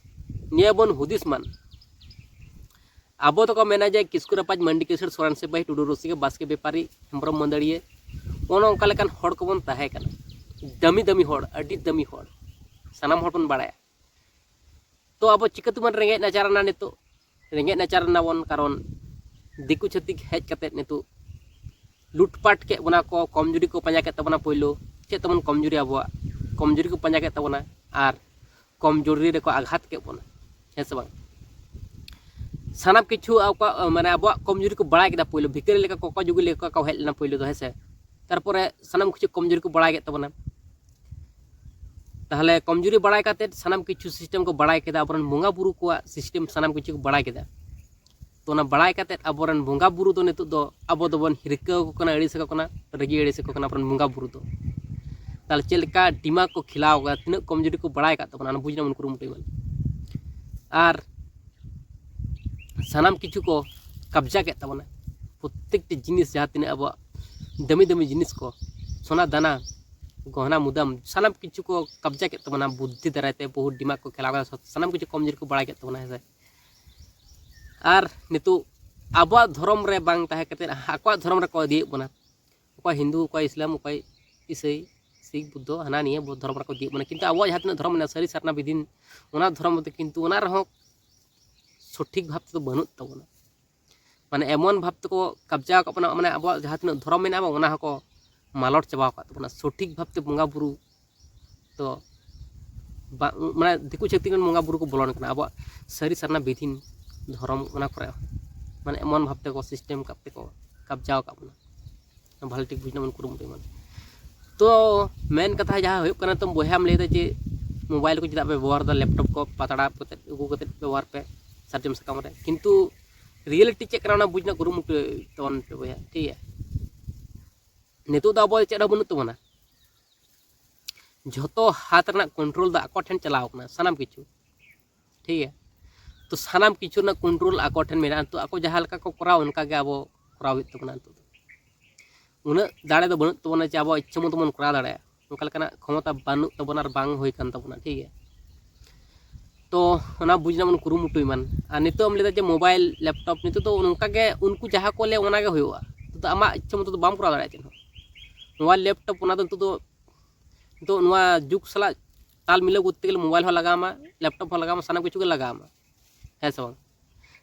ᱱᱤᱭᱟᱹ ᱵᱚᱱ ᱦᱩᱫᱤᱥ ᱢᱟᱱ᱾ ᱟᱵᱚ ᱫᱚᱠᱚ ᱢᱮᱱᱟ ᱡᱮ ᱠᱤᱥᱠᱩ ᱨᱟᱯᱟᱡᱽ, ᱢᱟᱱᱰᱤ ᱠᱤᱥᱟᱹᱬ, ᱥᱚᱨᱮᱱ ᱥᱤᱯᱟᱹᱦᱤ, ᱴᱩᱰᱩ ᱨᱩᱥᱤᱠᱟ, ᱵᱟᱥᱠᱮ ᱵᱮᱯᱟᱨᱤ, ᱦᱮᱢᱵᱨᱚᱢ ᱢᱟᱹᱫᱟᱹᱲᱤᱭᱟᱹ, ᱚᱱᱮ ᱚᱱᱠᱟ ᱞᱮᱠᱟᱱ ᱦᱚᱲ ᱠᱚᱵᱚᱱ ᱛᱟᱦᱮᱸ ᱠᱟᱱᱟ᱾ ᱫᱟᱹᱢᱤ ᱫᱟᱹᱢᱤ ᱦᱚᱲ, ᱟᱹᱰᱤ ᱫᱟᱹᱢᱤ ᱦᱚᱲ, ᱥᱟᱱᱟᱢ ᱦᱚᱲ ᱵᱚᱱ ᱵᱟᱲᱟᱭᱟ᱾ ᱛᱚ ᱟᱵᱚ ᱪᱤᱠᱟᱹ ᱛᱮᱵᱚᱱ ᱨᱮᱸᱜᱮᱡ ᱱᱟᱪᱟᱨ ᱮᱱᱟ ᱱᱤᱛᱚᱜ? ᱨᱮᱸᱜᱮᱡ ᱱᱟᱪᱟᱨ ᱮᱱᱟᱵᱚᱱ ᱠᱟᱨᱚᱱ ᱫᱤᱠᱩ ᱪᱷᱟᱹᱛᱤᱠ ᱦᱮᱡ ᱠᱟᱛᱮᱫ ᱱᱤᱛᱚᱜ ᱞᱩᱴᱯᱟᱴ ᱠᱮᱫ ᱵᱚᱱᱟ ᱠᱚ, ᱠᱚᱢᱡᱩᱨᱤ ᱠᱚ ᱯᱟᱸᱡᱟ ᱠᱮᱫ ᱛᱟᱵᱚᱱᱟ᱾ ᱯᱳᱭᱞᱳ ᱪᱮᱫ ᱛᱟᱵᱚᱱ ᱠᱚᱢᱡᱩᱨᱤ? ᱟᱵᱚᱣᱟᱜ ᱠᱚᱢᱡᱩᱨᱤ ᱠᱚ ᱯᱟᱸᱡᱟ ᱠᱮᱫ ᱛᱟᱵᱚᱱᱟ᱾ ᱟᱨ ᱠᱚᱢᱡᱩᱨᱤ ᱨᱮᱠᱚ ᱟᱜᱷᱟᱛ ᱠᱮᱫ ᱵᱚᱱᱟ, ᱦᱮᱸ ᱥᱮ ᱵᱟᱝ? ᱥᱟᱱᱟᱢ ᱠᱤᱪᱷᱩ ᱟᱠᱚᱣᱟᱜ, ᱢᱟᱱᱮ, ᱟᱵᱚᱣᱟᱜ ᱠᱚᱢᱡᱩᱨᱤ ᱠᱚ ᱵᱟᱲᱟᱭ ᱠᱮᱫᱟ᱾ ᱯᱳᱭᱞᱳ ᱵᱷᱤᱠᱟᱹᱨᱤ ᱞᱮᱠᱟ, ᱠᱚᱠᱚ ᱡᱩᱜᱤ ᱞᱮᱠᱟ ᱠᱚ ᱦᱮᱡ ᱞᱮᱱᱟ ᱯᱳᱭᱞᱳ ᱫᱚ, ᱦᱮᱸ ᱥᱮ? ᱛᱟᱨᱯᱚᱨᱮ ᱥᱟᱱᱟᱢ ᱠᱤᱪᱷᱩ ᱠᱚᱢᱡᱩᱨᱤ ᱠᱚ ᱵᱟᱲᱟᱭ ᱠᱮᱫ ᱛᱟᱵᱚᱱᱟ᱾ ᱛᱟᱦᱚᱞᱮ ᱠᱚᱢᱡᱩᱨᱤ ᱵᱟᱲᱟᱭ ᱠᱟᱛᱮᱫ ᱥᱟᱱᱟᱢ ᱠᱤᱪᱷᱩ ᱥᱤᱥᱴᱮᱢ ᱠᱚ ᱵᱟᱲᱟᱭ ᱠᱮᱫᱟ, ᱟᱵᱚᱨᱮᱱ ᱵᱚᱸᱜᱟ ᱵᱩᱨᱩ ᱠᱚᱣᱟᱜ ᱥᱤᱥᱴᱮᱢ ᱥᱟᱱᱟᱢ ᱠᱤᱪᱷᱩ ᱠᱚ ᱵᱟᱲᱟᱭ ᱠᱮᱫᱟ᱾ ᱛᱚ ᱚᱱᱟ ᱵᱟᱲᱟᱭ ᱠᱟᱛᱮᱫ ᱟᱵᱚᱨᱮᱱ ᱵᱚᱸᱜᱟ ᱵᱩᱨᱩ ᱫᱚ ᱱᱤᱛᱚᱜ ᱫᱚ ᱟᱵᱚ ᱫᱚᱵᱚᱱ ᱦᱤᱨᱠᱟᱹ ᱟᱠᱚ ᱠᱟᱱᱟ, ᱟᱹᱲᱤᱥ ᱟᱠᱚ ᱠᱟᱱᱟ, ᱨᱟᱹᱜᱤ ᱟᱹᱲᱤᱥ ᱟᱠᱚ ᱠᱟᱱᱟ ᱟᱵᱚᱨᱮᱱ ᱵᱚᱸᱜᱟ ᱵᱩᱨᱩ ᱫᱚ᱾ ᱛᱟᱦᱚᱞᱮ ᱪᱮᱫ ᱞᱮᱠᱟ ᱫᱤᱢᱟᱜᱽ ᱠᱚ ᱠᱷᱮᱞᱟᱣ ᱠᱟᱫᱟ, ᱛᱤᱱᱟᱹᱜ ᱠᱚᱢᱡᱩᱨᱤ ᱠᱚ ᱵᱟᱲᱟᱭ ᱟᱠᱟᱫ ᱛᱟᱵᱚᱱᱟ, ᱚᱱᱟ ᱵᱩᱡᱽ ᱨᱮᱱᱟᱜ ᱵᱚᱱ ᱠᱩᱨᱩᱢᱩᱴᱩᱭ ᱢᱟ᱾ ᱟᱨ ᱥᱟᱱᱟᱢ ᱠᱤᱪᱷᱩ ᱠᱚ ᱠᱟᱵᱽᱡᱟ ᱠᱮᱫ ᱛᱟᱵᱚᱱᱟ, ᱯᱨᱚᱛᱮᱠᱴᱤ ᱡᱤᱱᱤᱥ, ᱡᱟᱦᱟᱸ ᱛᱤᱱᱟᱹᱜ ᱟᱵᱚᱣᱟᱜ ᱫᱟᱹᱢᱤ ᱫᱟᱹᱢᱤ ᱡᱤᱱᱤᱥ ᱠᱚ, ᱥᱚᱱᱟ ᱫᱟᱱᱟ, ᱜᱚᱦᱱᱟ ᱢᱩᱫᱟᱢ, ᱥᱟᱱᱟᱢ ᱠᱤᱪᱷᱩ ᱠᱚ ᱠᱟᱵᱽᱡᱟ ᱠᱮᱫ ᱛᱟᱵᱚᱱᱟ᱾ ᱵᱩᱫᱽᱫᱷᱤ ᱫᱟᱨᱟᱭ ᱛᱮ ᱵᱚᱦᱩ ᱫᱤᱢᱟᱜᱽ ᱠᱚ ᱠᱷᱮᱞᱟᱣ ᱠᱟᱫᱟ, ᱥᱟᱱᱟᱢ ᱠᱤᱪᱷᱩ ᱠᱚᱢᱡᱩᱨᱤ ᱠᱚ ᱵᱟᱲᱟᱭ ᱠᱮᱫ ᱛᱟᱵᱚᱱᱟ, ᱦᱮᱸ ᱥᱮ? ᱟᱨ ᱱᱤᱛᱚᱜ ᱟᱵᱚᱣᱟᱜ ᱫᱷᱚᱨᱚᱢ ᱨᱮ ᱵᱟᱝ ᱛᱟᱦᱮᱸ ᱠᱟᱛᱮᱫ ᱟᱠᱚᱣᱟᱜ ᱫᱷᱚᱨᱚᱢ ᱨᱮᱠᱚ ᱤᱫᱤᱭᱮᱫ ᱵᱚᱱᱟ᱾ ᱚᱠᱚᱭ ᱦᱤᱱᱫᱩ, ᱚᱠᱚᱭ ᱤᱥᱞᱟᱢ, ᱚᱠᱚᱭ ᱤᱥᱟᱹᱭ, ᱥᱤᱠᱷ, ᱵᱩᱫᱽᱫᱷᱚ, ᱦᱟᱱᱟ ᱱᱤᱭᱟᱹ ᱵᱚ-, ᱫᱷᱚᱨᱚᱢ ᱨᱮᱠᱚ ᱤᱫᱤᱭᱮᱫ ᱵᱚᱱᱟ, ᱠᱤᱱᱛᱩ ᱟᱵᱚᱣᱟᱜ ᱡᱟᱦᱟᱸ ᱛᱤᱱᱟᱹᱜ ᱫᱷᱚᱨᱚᱢ ᱢᱮᱱᱟᱜᱼᱟ, ᱥᱟᱹᱨᱤ ᱥᱟᱨᱱᱟ ᱵᱤᱫᱷᱤᱱ, ᱚᱱᱟ ᱫᱷᱚᱨᱚᱢ ᱨᱮᱫᱚ ᱠᱤᱱᱛᱩ ᱚᱱᱟ ᱨᱮᱦᱚᱸ ᱥᱚᱴᱷᱤᱠ ᱵᱷᱟᱵᱽ ᱛᱮᱫᱚ ᱵᱟᱹᱱᱩᱜ ᱛᱟᱵᱚᱱᱟ᱾ ᱢᱟᱱᱮ ᱮᱢᱚᱱ ᱵᱷᱟᱵᱽ ᱛᱮᱠᱚ ᱠᱟᱵᱽᱡᱟ ᱟᱠᱟᱫ ᱵᱚᱱᱟ, ᱢᱟᱱᱮ ᱟᱵᱚᱣᱟᱜ ᱡᱟᱦᱟᱸ ᱛᱤᱱᱟᱹᱜ ᱫᱷᱚᱨᱚᱢ ᱢᱮᱱᱟᱜᱼᱟ ᱵᱟᱝ, ᱚᱱᱟ ᱦᱚᱸᱠᱚ ᱢᱟᱞᱚᱴ ᱪᱟᱵᱟ ᱟᱠᱟᱫ ᱛᱟᱵᱚᱱᱟ᱾ ᱥᱚᱴᱷᱤᱠ ᱵᱷᱟᱵᱽ ᱛᱮ ᱵᱚᱸᱜᱟ ᱵᱩᱨᱩ ᱫᱚ ᱵᱟᱝ, ᱢᱟᱱᱮ ᱫᱤᱠᱩ ᱪᱷᱟᱹᱛᱤᱠ ᱨᱮᱱ ᱵᱚᱸᱜᱟ ᱵᱩᱨᱩ ᱠᱚ ᱵᱚᱞᱚᱱ ᱠᱟᱱᱟ, ᱟᱵᱚᱣᱟᱜ ᱥᱟᱹᱨᱤ ᱥᱟᱨᱱᱟ ᱵᱤᱫᱷᱤᱱ ᱫᱷᱚᱨᱚᱢ ᱚᱱᱟ ᱠᱚᱨᱮ ᱢᱟᱱᱮ ᱮᱢᱚᱱ ᱵᱷᱟᱵᱽ ᱛᱮᱠᱚ ᱥᱤᱥᱴᱮᱢ ᱠᱟᱛᱮ ᱠᱚ ᱠᱟᱵᱽᱡᱟ ᱟᱠᱟᱫ ᱵᱚᱱᱟ᱾ ᱵᱷᱟᱞᱮ ᱴᱷᱤᱠ ᱵᱩᱡᱽ ᱨᱮᱱᱟᱜ ᱵᱚᱱ ᱠᱩᱨᱩᱢᱩᱴᱩᱭ ᱢᱟ᱾ ᱛᱚ ᱢᱮᱱ ᱠᱟᱛᱷᱟ ᱡᱟᱦᱟᱸ ᱦᱩᱭᱩᱜ ᱠᱟᱱᱟ, ᱛᱚ ᱵᱚᱭᱦᱟᱢ ᱞᱟᱹᱭᱫᱟ ᱡᱮ ᱢᱳᱵᱟᱭᱤᱞ ᱠᱚ ᱪᱮᱫᱟᱜ ᱯᱮ ᱵᱮᱵᱚᱦᱟᱨ ᱮᱫᱟ, ᱞᱮᱯᱴᱚᱯ ᱠᱚ ᱯᱟᱛᱲᱟ ᱠᱟᱛᱮ ᱟᱹᱜᱩ ᱠᱟᱛᱮ ᱵᱮᱵᱚᱦᱟᱨ ᱯᱮ ᱥᱟᱨᱡᱚᱢ ᱥᱟᱠᱟᱢ ᱨᱮ, ᱠᱤᱱᱛᱩ ᱨᱤᱭᱮᱞᱤᱴᱤ ᱪᱮᱫ ᱠᱟᱱᱟ ᱚᱱᱟ ᱵᱩᱡᱽ ᱨᱮᱱᱟᱜ ᱠᱩᱨᱩᱢᱩᱴᱩ ᱛᱟᱵᱚᱱ ᱯᱮ ᱵᱚᱭᱦᱟ, ᱴᱷᱤᱠ ᱜᱮᱭᱟ? ᱱᱤᱛᱚᱜ ᱫᱚ ᱟᱵᱚ ᱪᱮᱫ ᱦᱚᱸ ᱵᱟᱹᱱᱩᱜ ᱛᱟᱵᱚᱱᱟ, ᱡᱷᱚᱛᱚ ᱦᱟᱛ ᱨᱮᱱᱟᱜ ᱠᱚᱱᱴᱨᱳᱞ ᱫᱚ ᱟᱠᱚ ᱴᱷᱮᱱ ᱪᱟᱞᱟᱣ ᱠᱟᱱᱟ ᱥᱟᱱᱟᱢ ᱠᱤᱪᱷᱩ, ᱴᱷᱤᱠ ᱜᱮᱭᱟ? ᱛᱚ ᱥᱟᱱᱟᱢ ᱠᱤᱪᱷᱩ ᱨᱮᱱᱟᱜ ᱠᱚᱱᱴᱨᱳᱞ ᱟᱠᱚ ᱴᱷᱮᱱ ᱢᱮᱱᱟᱜᱼᱟ᱾ ᱛᱚ ᱟᱠᱚ ᱡᱟᱦᱟᱸ ᱞᱮᱠᱟ ᱠᱚ ᱠᱚᱨᱟᱣᱟ ᱚᱱᱠᱟ ᱜᱮ ᱟᱵᱚ ᱠᱚᱨᱟᱣ ᱦᱩᱭᱩᱜ ᱛᱟᱵᱚᱱᱟ᱾ ᱱᱤᱛᱚᱜ ᱫᱚ ᱩᱱᱟᱹᱜ ᱫᱟᱲᱮ ᱫᱚ ᱵᱟᱹᱱᱩᱜ ᱛᱟᱵᱚᱱᱟ ᱡᱮ ᱟᱵᱚ ᱤᱪᱪᱷᱟᱹ ᱢᱚᱛᱚ ᱵᱚᱱ ᱠᱚᱨᱟᱣ ᱫᱟᱲᱮᱭᱟᱜᱼᱟ, ᱚᱱᱠᱟ ᱞᱮᱠᱟᱱᱟᱜ ᱠᱷᱚᱢᱚᱛᱟ ᱵᱟᱹᱱᱩᱜ ᱛᱟᱵᱚᱱᱟ ᱟᱨ ᱵᱟᱝ ᱦᱩᱭ ᱠᱟᱱ ᱛᱟᱵᱚᱱᱟ, ᱴᱷᱤᱠ ᱜᱮᱭᱟ? ᱛᱚ ᱚᱱᱟ ᱵᱩᱡᱽ ᱨᱮᱱᱟᱜ ᱵᱚᱱ ᱠᱩᱨᱩᱢᱩᱴᱩᱭ ᱢᱟ᱾ ᱟᱨ ᱱᱤᱛᱚᱜ ᱮᱢ ᱞᱟᱹᱭᱫᱟ ᱡᱮ ᱢᱳᱵᱟᱭᱤᱞ, ᱞᱮᱯᱴᱚᱯ, ᱱᱤᱛᱚᱜ ᱫᱚ ᱱᱚᱝᱠᱟ ᱜᱮ ᱩᱱᱠᱩ ᱡᱟᱦᱟᱸ ᱠᱚ ᱞᱟᱹᱭᱟ ᱚᱱᱟ ᱜᱮ ᱦᱩᱭᱩᱜᱼᱟ᱾ ᱱᱤᱛᱚᱜ ᱫᱚ ᱟᱢᱟᱜ ᱤᱪᱪᱷᱟᱹ ᱢᱚᱛᱚ ᱫᱚ ᱵᱟᱢ ᱠᱚᱨᱟᱣ ᱫᱟᱲᱮᱭᱟᱜᱼᱟ ᱪᱮᱫ ᱦᱚᱸ᱾ ᱢᱳᱵᱟᱭᱤᱞ, ᱞᱮᱯᱴᱚᱯ, ᱚᱱᱟ ᱫᱚ ᱱᱤᱛᱚᱜ ᱫᱚ, ᱱᱤᱛᱚᱜ ᱱᱚᱣᱟ ᱡᱩᱜᱽ ᱥᱟᱞᱟᱜ ᱛᱟᱞ ᱢᱤᱞᱟᱹᱣ ᱠᱚᱨᱛᱮ ᱜᱮᱞᱮ ᱢᱳᱵᱟᱭᱤᱞ ᱦᱚᱸ ᱞᱟᱜᱟᱣ ᱟᱢᱟ, ᱞᱮᱯᱴᱚᱯ ᱦᱚᱸ ᱞᱟᱜᱟᱣ ᱟᱢᱟ, ᱥᱟᱱᱟᱢ ᱠᱤᱪᱷᱩ ᱜᱮ ᱞᱟᱜᱟᱣ ᱟᱢᱟ, ᱦᱮᱸ ᱥᱮ ᱵᱟᱝ?